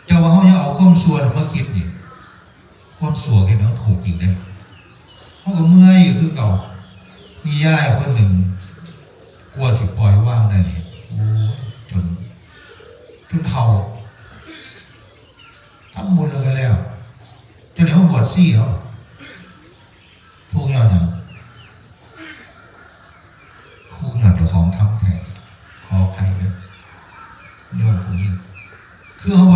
ແຕ່ວ່າເຮົາຍັງເອົາຄວາມຊົ່ວນີ້ມາຄິດນີ້ ຄວາມຊົ່ວເຮັດໃຫ້ເຮົາທຸກອີກເດ້. ເຮົາກໍເມື່ອຍຢູ່ຄືເກົ່າ. ມີຍາຍຄົນໜຶ່ງ ກວ່າຊິປ່ອຍວາງໄດ້ນີ້ ໂອ້ຍ ຈົນ ຈົນເຖົ້າ ທຳບຸນແລ້ວກໍແລ້ວ ຈົນໄດ້ມາບວດຊີເອົາ. ທຸກຍ້ອນຫຍັງ? ທຸກຍ້ອນເຈົ້າຂອງທຳແທ້.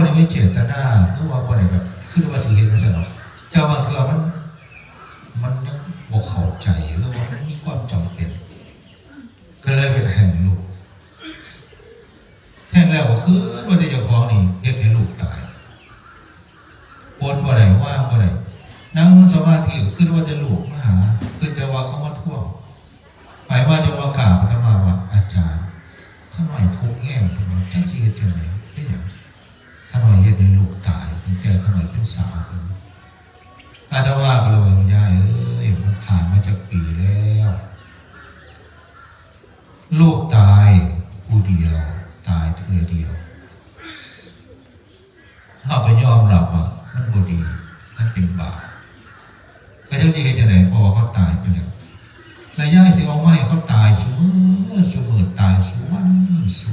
ບໍ່ໄດ້ມີເຈດຕະນາ ຫຼືວ່າບໍ່ໄດ້ແບບຄິດວ່າຊິເຮັດຈັ່ງຊັ້ນດອກ ແຕ່ບາງເທື່ອມັນ ມັນຍັງບໍ່ເຂົ້າໃຈ ຫຼືວ່າມັນມີຄວາມຈຳເປັນ ກໍເລີຍໄປແທງລູກ. ແທງແລ້ວກໍຄິດວ່າແຕ່ເຈົ້າຂອງນີ້ເຮັດໃຫ້ລູກຕາຍ ປົດບໍ່ໄດ້ ວາງບໍ່ໄດ້ ນັ່ງສະມາທິກໍຄິດວ່າແຕ່ລູກມາຫາ ຄິດແຕ່ວ່າເຂົາມາທວງ. ໄປມາຈົນມາກາບອາດຕະມາວ່າ ອາຈານ ຂ້ານ້ອຍທຸກແຮງ ເພິ່ນວ່າ ຈັກຊິເຮັດຈັ່ງໃດ ເປັນຫຍັງ ຂ້ານ້ອຍເຮັດໃຫ້ລູກຕາຍ ຕັ້ງແຕ່ຂ້ານ້ອຍເປັນສາວ ເພິ່ນວ່າ. ອາດຕະມາກໍເລີຍວ່າ ຍາຍເອີຍ ມັນຜ່ານມາຈັກປີແລ້ວ ລູກຕາຍຜູ້ດຽວ ຕາຍເທື່ອດຽວ ເຮົາກໍຍອມຮັບວ່າມັນບໍ່ດີ ມັນເປັນບາບ ກໍຈັກຊິເຮັດຈັ່ງໃດ ເພາະວ່າເຂົາຕາຍໄປແລ້ວ ແລ້ວຍາຍຊິເອົາມາໃຫ້ເຂົາຕາຍຊຸມື້ ຊຸມື້ ຕາຍຊຸວັນ ຊຸ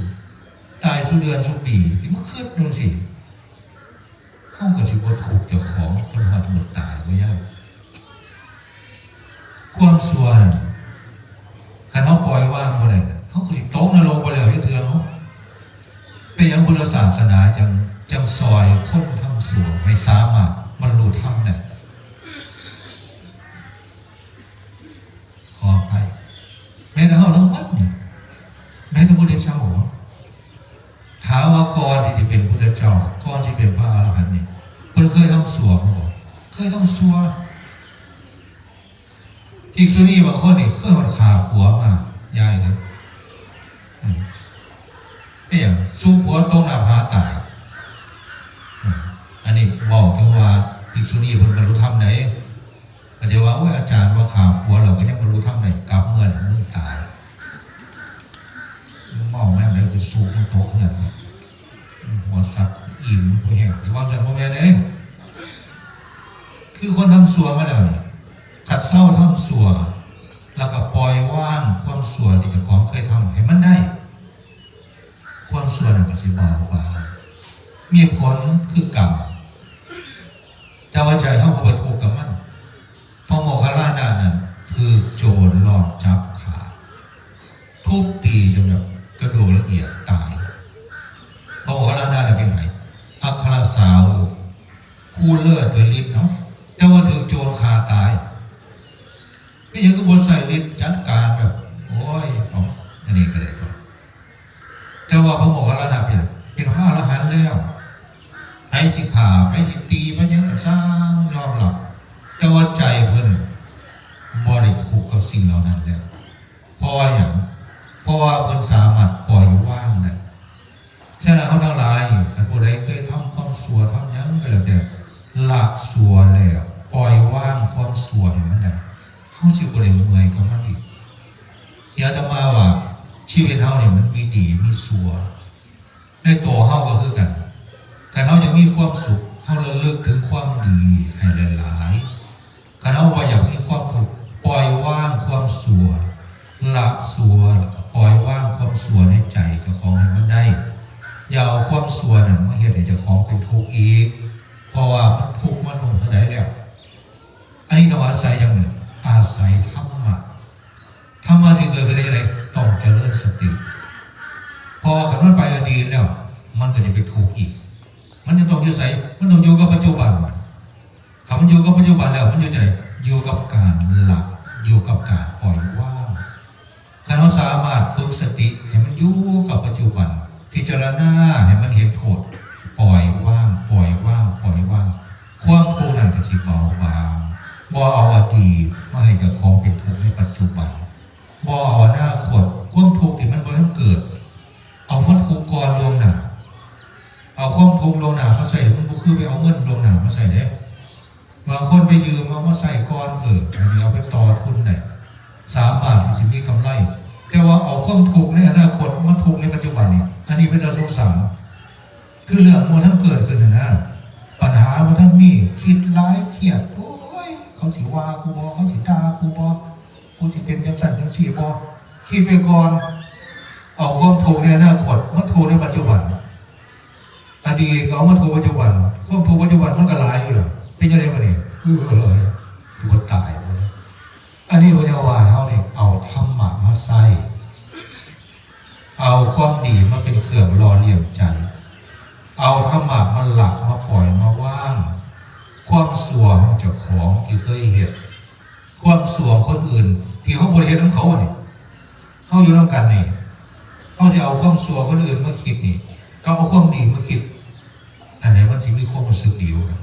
ຕາຍຊຸເດືອນຊຸປີ ຊິມາຄິດຈັ່ງຊີ້ ເຮົາກໍຊິບໍ່ທຸກເຈົ້າຂອງຈົນຮອດມື້ຕາຍບໍ່ຍາກ. ຄວາມຊົ່ວນັ້ນ ຄັນເຮົາປ່ອຍວາງບໍ່ໄດ້ ເຮົາກໍຊິຕົກນະລົກໄປແລ້ວຈັກເທື່ອເນາະ. ເປັນຫຍັງພຸດທະສາສະໜາຈັ່ງ ຈັ່ງຊ່ອຍຄົນທຳຊົ່ວໃຫ້ສາມາດບັນລຸທຳໄດ້? ຂໍອະໄພ ແມ້ແຕ່ເຮົາທັງໝົດນີ້ ແມ້ແຕ່ພຸດທະເຈົ້າເນາະ ຖາມວ່າກ່ອນທີ່ຈະເປັນພຸດທະເຈົ້າ ກ່ອນຊິເປັນພະອະລະຫັນນີ້ ເພິ່ນເຄີຍທຳຊົ່ວມາບໍ່? ເຄີຍທຳຊົ່ວ. ພິກສຸນີບາງຄົນນີ້ເຄີຍຮອດຂ້າຜົວມາ ຍາຍເອີຍ. ເປັນຫຍັງ? ສູ້ຜົວຕົກໜ້າຜາຕາຍ. ອັນນີ້ເວົ້າເຖິງວ່າພິກສຸນີເພິ່ນບັນລຸທຳໃດ. ກໍຈະວ່າ ໂອ້ຍ ອາຈານວ່າຂ້າຜົວແລ້ວກໍຍັງບໍ່ຮູ້ທຳໃດ ກັບເມືອແລ້ວມຶງຕາຍ. ເມົາແມ່ນໄດ້ໄປສູບມັນຕົກເຮືອນ ຫົວສັກອີ່ມບໍ່ແຫ້ງ ວ່າຊັ້ນບໍ່ແມ່ນເດ້. ຄືຄົນທຳຊົ່ວມາແລ້ວນີ້ ຄັນເຊົາທຳຊົ່ວ ແລ້ວກໍປ່ອຍວາງຄວາມຊົ່ວທີ່ເຈົ້າຂອງເຄີຍທຳໃຫ້ມັນໄດ້ ຄວາມຊົ່ວນັ້ນກໍຊິເບົາບາງ ມີຜົນຄືກຳ ແຕ່ວ່າໃຈເຮົາກໍບໍ່ໄປທຸກກັບມັນ. ພະໂມກຄັນລານະນັ້ນຖືກໂຈນລອບຈັບຂາ ທຸບຕີຈົນແບບກະດູກລະອຽດຕາຍ. ພະໂມກຄັນລານະນັ້ນເປັນໃຜ? ອັກຄະລະສາວົກ ຜູ້ເລີດດ້ວຍລິດເນາະ ແຕ່ວ່າຖືກໂຈນຂ້າຕາຍ. ເປັນຫຍັງຄືບໍ່ໃຊ້ລິດຈັດການແບບ ໂອ້ຍ ເອົາ ອັນນີ້ກໍໄດ້ຕົວະ. ແຕ່ວ່າພະໂມກຄັນລານະເປັນ ເປັນພະອະລະຫັນແລ້ວ ໃຜຊິຂ້າ ໃຜຊິຕີ ໃຜຫຍັງກໍຊ່າງຍອມຮັບ ແຕ່ວ່າໃຈເພິ່ນບໍ່ໄດ້ທຸກກັບສິ່ງເຫຼົ່ານັ້ນແລ້ວ. ເພາະວ່າຫຍັງ? ເພາະວ່າເພິ່ນສາມາດປ່ອຍວາງໄດ້. ສະນັ້ນເຮົາທັງຫຼາຍນີ້ ຄັນຜູ້ໃດເຄີຍທຳຄວາມຊົ່ວ ທຳຫຍັງກໍແລ້ວແຕ່ ລະຊົ່ວແລ້ວ ປ່ອຍວາງຄວາມຊົ່ວໃຫ້ມັນໄດ້ ເຮົາຊິບໍ່ໄດ້ເມື່ອຍກັບມັນອີກ. ທີ່ອາດຕະມາວ່າ ຊີວິດເຮົານີ້ມັນມີດີມີຊົ່ວ ໃນໂຕເຮົາກໍຄືກັນ. ຄັນເຮົາຢາກມີຄວາມສຸກ ເຮົາລະລຶກເຖິງຄວາມດີໃຫ້ຫຼາຍໆ. ຄັນເຮົາບໍ່ຢາກມີຄວາມທຸກ ປ່ອຍວາງຄວາມຊົ່ວ ລະຊົ່ວ ແລ້ວກໍປ່ອຍວາງຄວາມຊົ່ວໃນໃຈເຈົ້າຂອງໃຫ້ມັນໄດ້. ຢ່າເອົາຄວາມຊົ່ວນັ້ນມາເຮັດໃຫ້ເຈົ້າຂອງເປັນທຸກອີກ ເພາະວ່າມັນທຸກມາດົນເທົ່າໃດແລ້ວ. ອັນນີ້ຕ້ອງອາໄສຫຍັງ? ອາໄສທຳມະ. ທຳມະຊິເກີດຂຶ້ນໄດ້ຈັ່ງໃດ? ຕ້ອງຈະເລີນສະຕິ. ເພາະວ່າຄັນມັນໄປອະດີດແລ້ວ ມັນກໍຈະໄປທຸກອີກ. ມັນຈະຕ້ອງຢູ່ໃສ? ມັນຕ້ອງຢູ່ກັບປັດຈຸບັນ. ຄັນມັນຢູ່ກັບປັດຈຸບັນແລ້ວ ມັນຢູ່ຈັ່ງໃດ? ຢູ່ກັບການລະ, ຢູ່ກັບການປ່ອຍວາງ. ຄັນເຮົາສາມາດຝຶກສະຕິໃຫ້ມັນຢູ່ກັບປັດຈຸບັນ, ພິຈາລະນາໃຫ້ມັນເຫັນໂທດ, ປ່ອຍວາງ, ປ່ອຍວາງ, ປ່ອຍວາງ, ຄວາມທຸກນັ້ນກໍຊິເບົາບາງ. ບໍ່ເອົາອະດີດມາໃຫ້ເຈົ້າຂອງເປັນທຸກໃນປັດຈຸບັນ. ບໍ່ເອົາອະນາຄົດ, ຄວາມທຸກທີ່ມັນບໍ່ທັນເກີດ, ເອົາມາທຸກກ່ອນລ່ວງໜ້າ. ເອົາຄວາມທຸກລ່ວງໜ້າມາໃສ່ ມັນບໍ່ຄືໄປເອົາເງິນລ່ວງໜ້າມາໃສ່ເດ້. ບາງຄົນໄປຢືມເອົາມາໃຊ້ກ່ອນ, ເອີ ອັນນີ້ເອົາໄປຕໍ່ທຶນໄດ້ ສາມາດທີ່ຊິມີກຳໄລ. ແຕ່ວ່າເອົາຄວາມທຸກໃນອະນາຄົດມາທຸກໃນປັດຈຸບັນນີ້ ອັນນີ້ເປັນຕາສົງສານ. ຄືເລື່ອງບໍ່ທັນເກີດຂຶ້ນຫັ້ນນະ, ປັນຫາບໍ່ທັນມີ, ຄິດຫຼາຍ, ຄຽດ, ໂອ້ຍ ເຂົາຊິວ່າກູບໍ່, ເຂົາຊິດ່າກູບໍ່, ກູຊິເປັນຈັ່ງຊັ້ນຈັ່ງຊີ້ບໍ່, ຄິດໄປກ່ອນ. ເອົາຄວາມທຸກໃນອະນາຄົດມາທຸກໃນປັດຈຸບັນ. ອະດີດກໍເອົາມາທຸກປັດຈຸບັນ, ຄວາມທຸກປັດຈຸບັນມັນກໍຫຼາຍຢູ່ແລ້ວ. ເປັນຈັ່ງໃດບັດນີ້? ເອີ ຊິບໍ່ຕາຍບໍ່? ອັນນີ້ເພິ່ນເຈົ້າວ່າເຮົານີ້ເອົາທຳມະມາໃຊ້, ເອົາຄວາມດີມາເປັນເຄື່ອງຫຼໍ່ລ້ຽງໃຈ, ເອົາທຳມະມາ ທີ່ເຄີຍເຮັດຄວາມຊົ່ວຄົນອື່ນ ທີ່ເຮົາບໍ່ໄດ້ເຮັດນຳເຂົານີ້ ເຮົາຢູ່ນຳກັນນີ້ ເຮົາຊິເອົາຄວາມຊົ່ວຄົນອື່ນມາຄິດນີ້ ກັບເອົາຄວາມດີມາຄິດ ອັນໃດມັນຊິມີຄວາມຮູ້ສຶກດີກວ່າກັນ?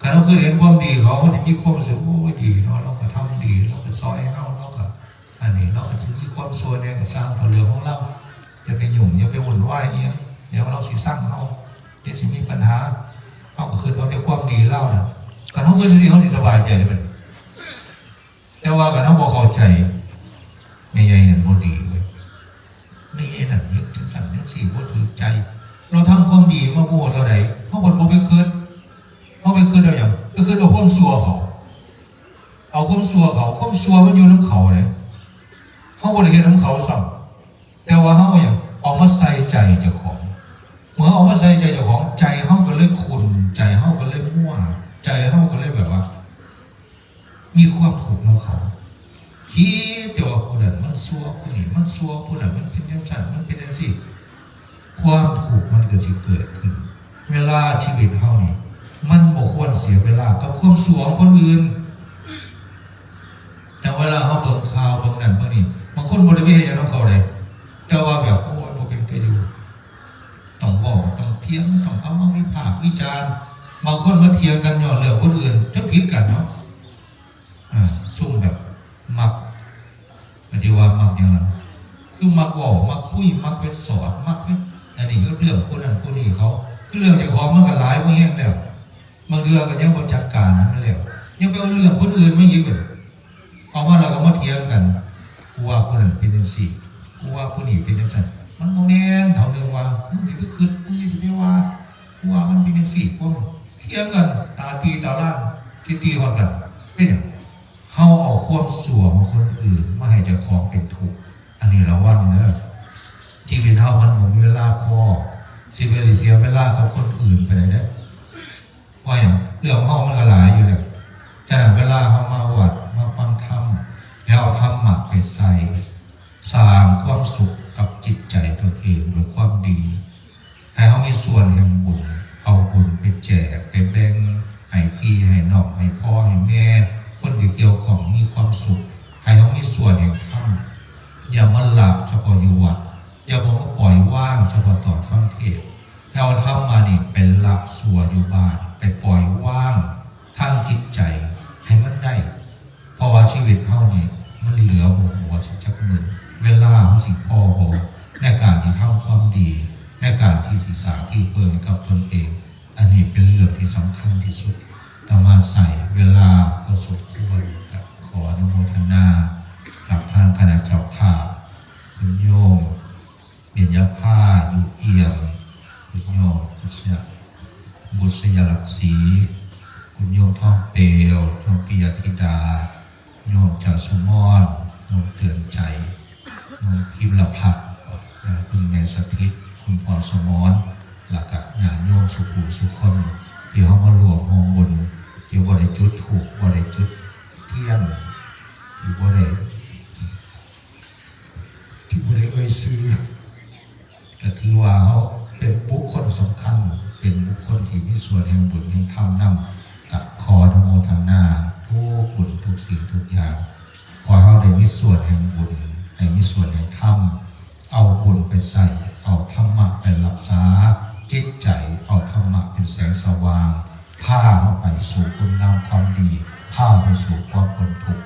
ຄັນເຮົາເຄີຍເຫັນຄວາມດີເຂົາ ເຮົາຊິມີຄວາມຮູ້ສຶກ ໂອ້ຍ ດີເນາະ ລາວກໍທຳດີ ລາວກໍຊ່ອຍເຮົາ ລາວກໍອັນນີ້ ລາວກໍຊິມີຄວາມຊົ່ວແດ່ ກໍຊ່າງເຂົາເລື່ອງຂອງລາວ ຢ່າໄປຫຍຸ້ງ ຢ່າໄປວຸ່ນວາຍອີ່ຫຍັງ ດຽວລາວຊິຊັງເຮົາ ດຽວຊິມີບັນຫາ ເຮົາກໍຄິດເອົາແຕ່ຄວາມດີລາວນັ້ນ ຄັນເຮົາຄິດຈັ່ງຊີ້ ເຮົາຊິສະບາຍໃຈເດ້ບັດນີ້. ແຕ່ວ່າຄັນເຮົາບໍ່ເຂົ້າໃຈ ແມ່ໃຫຍ່ນັ້ນບໍ່ດີເວີຍ ແມ່ໃຫຍ່ນັ້ນເຮັດຈັ່ງຊັ້ນຈັ່ງຊີ້ ບໍ່ຖືກໃຈ ລາວທຳຄວາມດີມາບໍ່ຮູ້ເທົ່າໃດ ເຮົາບັດບໍ່ໄປຄິດ ເຮົາໄປຄິດເອົາຫຍັງ? ໄປຄິດເອົາຄວາມຊົ່ວເຂົາ ເອົາຄວາມຊົ່ວເຂົາ ຄວາມຊົ່ວມັນຢູ່ນຳເຂົາເດ້ ເຮົາບໍ່ໄດ້ເຮັດນຳເຂົາຊ້ຳ ແຕ່ວ່າເຮົາຫຍັງ? ເອົາມາໃສ່ໃຈເຈົ້າຂອງ ເມື່ອເຮົາເອົາມາໃສ່ໃຈເຈົ້າຂອງ ໃຈເຮົາກໍເລີຍຂຸ້ນ ໃຈເຮົາກໍເລີຍມົວ ໃຈເຮົາກໍເລີຍແບບວ່າ ມີຄວາມທຸກນຳເຂົາ ຄິດແຕ່ວ່າຜູ້ນັ້ນມັນຊົ່ວ ຜູ້ນີ້ມັນຊົ່ວ ຜູ້ນັ້ນມັນເປັນຈັ່ງຊັ້ນ ມັນເປັນຈັ່ງຊີ້ ຄວາມທຸກມັນກໍຊິເກີດຂຶ້ນ. ເວລາຊີວິດເຮົານີ້ ມັນບໍ່ຄວນເສຍເວລາກັບຄວາມຊົ່ວຂອງຄົນອື່ນ. ແຕ່ເວລາເຮົາເບິ່ງຂ່າວ ເບິ່ງນັ້ນເບິ່ງນີ້ ບາງຄົນບໍ່ໄດ້ໄປເຮັດຫຍັງນຳເຂົາເດ້ ແຕ່ວ່າແບບ ໂອ້ຍ ບໍ່ເປັນຕາຢູ່ ຕ້ອງເວົ້າ ຕ້ອງຖຽງ ຕ້ອງເອົາມາວິພາກວິຈານ. ບາງຄົນມາຖຽງກັນຍ້ອນເລື່ອງຄົນອື່ນ ເຖິງຜິດກັນເນາະ. ອາ ຊຸມແບບມັກ ອາ ຊິວ່າມັກຫຍັງລະ ຄືມັກເວົ້າ ມັກຄຸຍ ມັກໄປສອດ ມັກໄປອັນນີ້ກັບເລື່ອງຄົນນັ້ນຄົນນີ້ເຂົາ ຄືເລື່ອງເຈົ້າຂອງມັນກໍຫຼາຍພໍແຮງແລ້ວ ບາງເທື່ອກໍຍັງບໍ່ຈັດການໃຫ້ມັນແລ້ວ ຍັງໄປເອົາເລື່ອງຄົນອື່ນມາອີກ ເອົາມາແລ້ວກໍມາຖຽງກັນ ກູວ່າຜູ້ນັ້ນເປັນຈັ່ງຊີ້ ກູວ່າຜູ້ນີ້ເປັນຈັ່ງຊັ້ນ. ມັນບໍ່ແມ່ນ ເທົ່າເລື່ອງວ່າ ມຶງຊິໄປຄິດ ມຶງຊິໄປວ່າ ກູວ່າມັນເປັນຈັ່ງຊີ້ ພວກຖຽງກັນຕາຕີຕາລ້ານ ຕີໆຮອດກັນ ເປັນຫຍັງ? ເຮົາເອົາຄວາມຊົ່ວຂອງຄົນອື່ນມາໃຫ້ເຈົ້າຂອງເປັນທຸກ. ອັນນີ້ລະວັງເດີ ຊີວິດເຮົາມັນບໍ່ມີເວລາພໍ ຊິໄປເສຍເວລາກັບຄົນອື່ນປານໃດເດ້. ເພາະຫຍັງ? ເລື່ອງຂອງເຮົາມັນກໍຫຼາຍຢູ່ແລ້ວ. ສະນັ້ນເວລາເຮົາມາວັດ ມາຟັງທຳ ແລ້ວເອົາທຳມະໄປໃສ່ ສ້າງຄວາມສຸກກັບຈິດໃຈຕົນເອງດ້ວຍຄວາມດີ. ໃຫ້ເຮົາມີສ່ວນແຫ່ງບຸນ ເອົາບຸນໄປແຈກ ໄປແບ່ງ ໃຫ້ພີ່ ໃຫ້ນ້ອງ ໃຫ້ພໍ່ ໃຫ້ແມ່ ຄົນທີ່ກ່ຽວຂ້ອງມີຄວາມສຸກ. ໃຫ້ເຮົາມີສ່ວນແຫ່ງທຳ ຢ່າມາລາບສະເພາະຢູ່ວັດ ຢ່າມາປ່ອຍວາງສະເພາະຕອນຟັງເທດ. ໃຫ້ເອົາທຳມະນີ້ໄປລະຊົ່ວຢູ່ບ້ານ ໄປປ່ອຍວາງທາງຈິດໃຈໃຫ້ມັນໄດ້. ເພາະວ່າຊີວິດເຮົານີ້ມັນເຫຼືອບໍ່ຮູ້ວ່າຊິຈັກມື້ ເວລາເຮົາຊິພໍບໍ່ ໃນການທີ່ທຳຄວາມດີ ໃນການທີ່ຊິສ້າງທີ່ເພິ່ງໃຫ້ກັບຕົນເອງ. ອັນນີ້ເປັນເລື່ອງທີ່ສຳຄັນທີ່ສຸດ. ອາດຕະມາໃຊ້ເວລາພໍສົມຄວນ ກໍຂໍອະນຸໂມທະນາກັບທາງຄະນະເຈົ້າພາບ ຄຸນໂຍມ ເບັນຍາພາ ຢູ່ອຽງ, ຄຸນໂຍມ ບຸດຊະຍະ ບຸດຊະຍະລັກສີ, ຄຸນໂຍມ ທອງເປວ, ໂຍມ ປິຍະທິດາ, ໂຍມ ຈາສຸມອນ, ໂຍມ ເຕືອນໃຈ, ໂຍມ ພິມລະພັດ, ຄຸນແມ່ສະຖິດ, ຄຸນພໍ່ສະໝອນ, ແລ້ວກະຍາດໂຍມສູ່ຜູ້ສູ່ຄົນ ທີ່ເຮົາມາຮ່ວມຮ່ວມບຸນ, ທີ່ບໍ່ໄດ້ຈຸດທູບ, ບໍ່ໄດ້ຈຸດທຽນ, ທີ່ບໍ່ໄດ້ ທີ່ບໍ່ໄດ້ເອີ່ຍຊື່ ກໍຖືວ່າເຮົາເປັນບຸກຄົນສຳຄັນ, ເປັນບຸກຄົນທີ່ມີສ່ວນແຫ່ງບຸນແຫ່ງທຳນຳ, ກໍຂໍອະນຸໂມທະນາທຸກບຸນທຸກສິ່ງທຸກຢ່າງ. ຂໍໃຫ້ເຮົາໄດ້ມີສ່ວນແຫ່ງບຸນ, ໃຫ້ມີສ່ວນແຫ່ງທຳ, ເອົາບຸນໄປໃຊ້, ເອົາທຳມະໄປຮັກສາຈິດໃຈ, ເອົາທຳມະເປັນແສງສະຫວ່າງ, ພາເຮົາໄປສູ່ຄຸນງາມຄວາມດີ, ພາໄປສູ່ຄວາມພົ້ນທຸກ.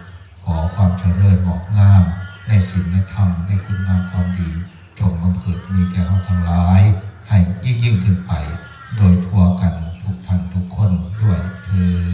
ຂໍຄວາມຈະເລີນງອກງາມໃນສິນໃນທຳ ໃນຄຸນງາມຄວາມດີ ຈົ່ງບັງເກີດມີແກ່ເຮົາທັງຫຼາຍ ໃຫ້ຍິ່ງໆຂຶ້ນໄປ ໂດຍທົ່ວກັນທຸກທ່ານທຸກຄົນດ້ວຍເທີ້ນ.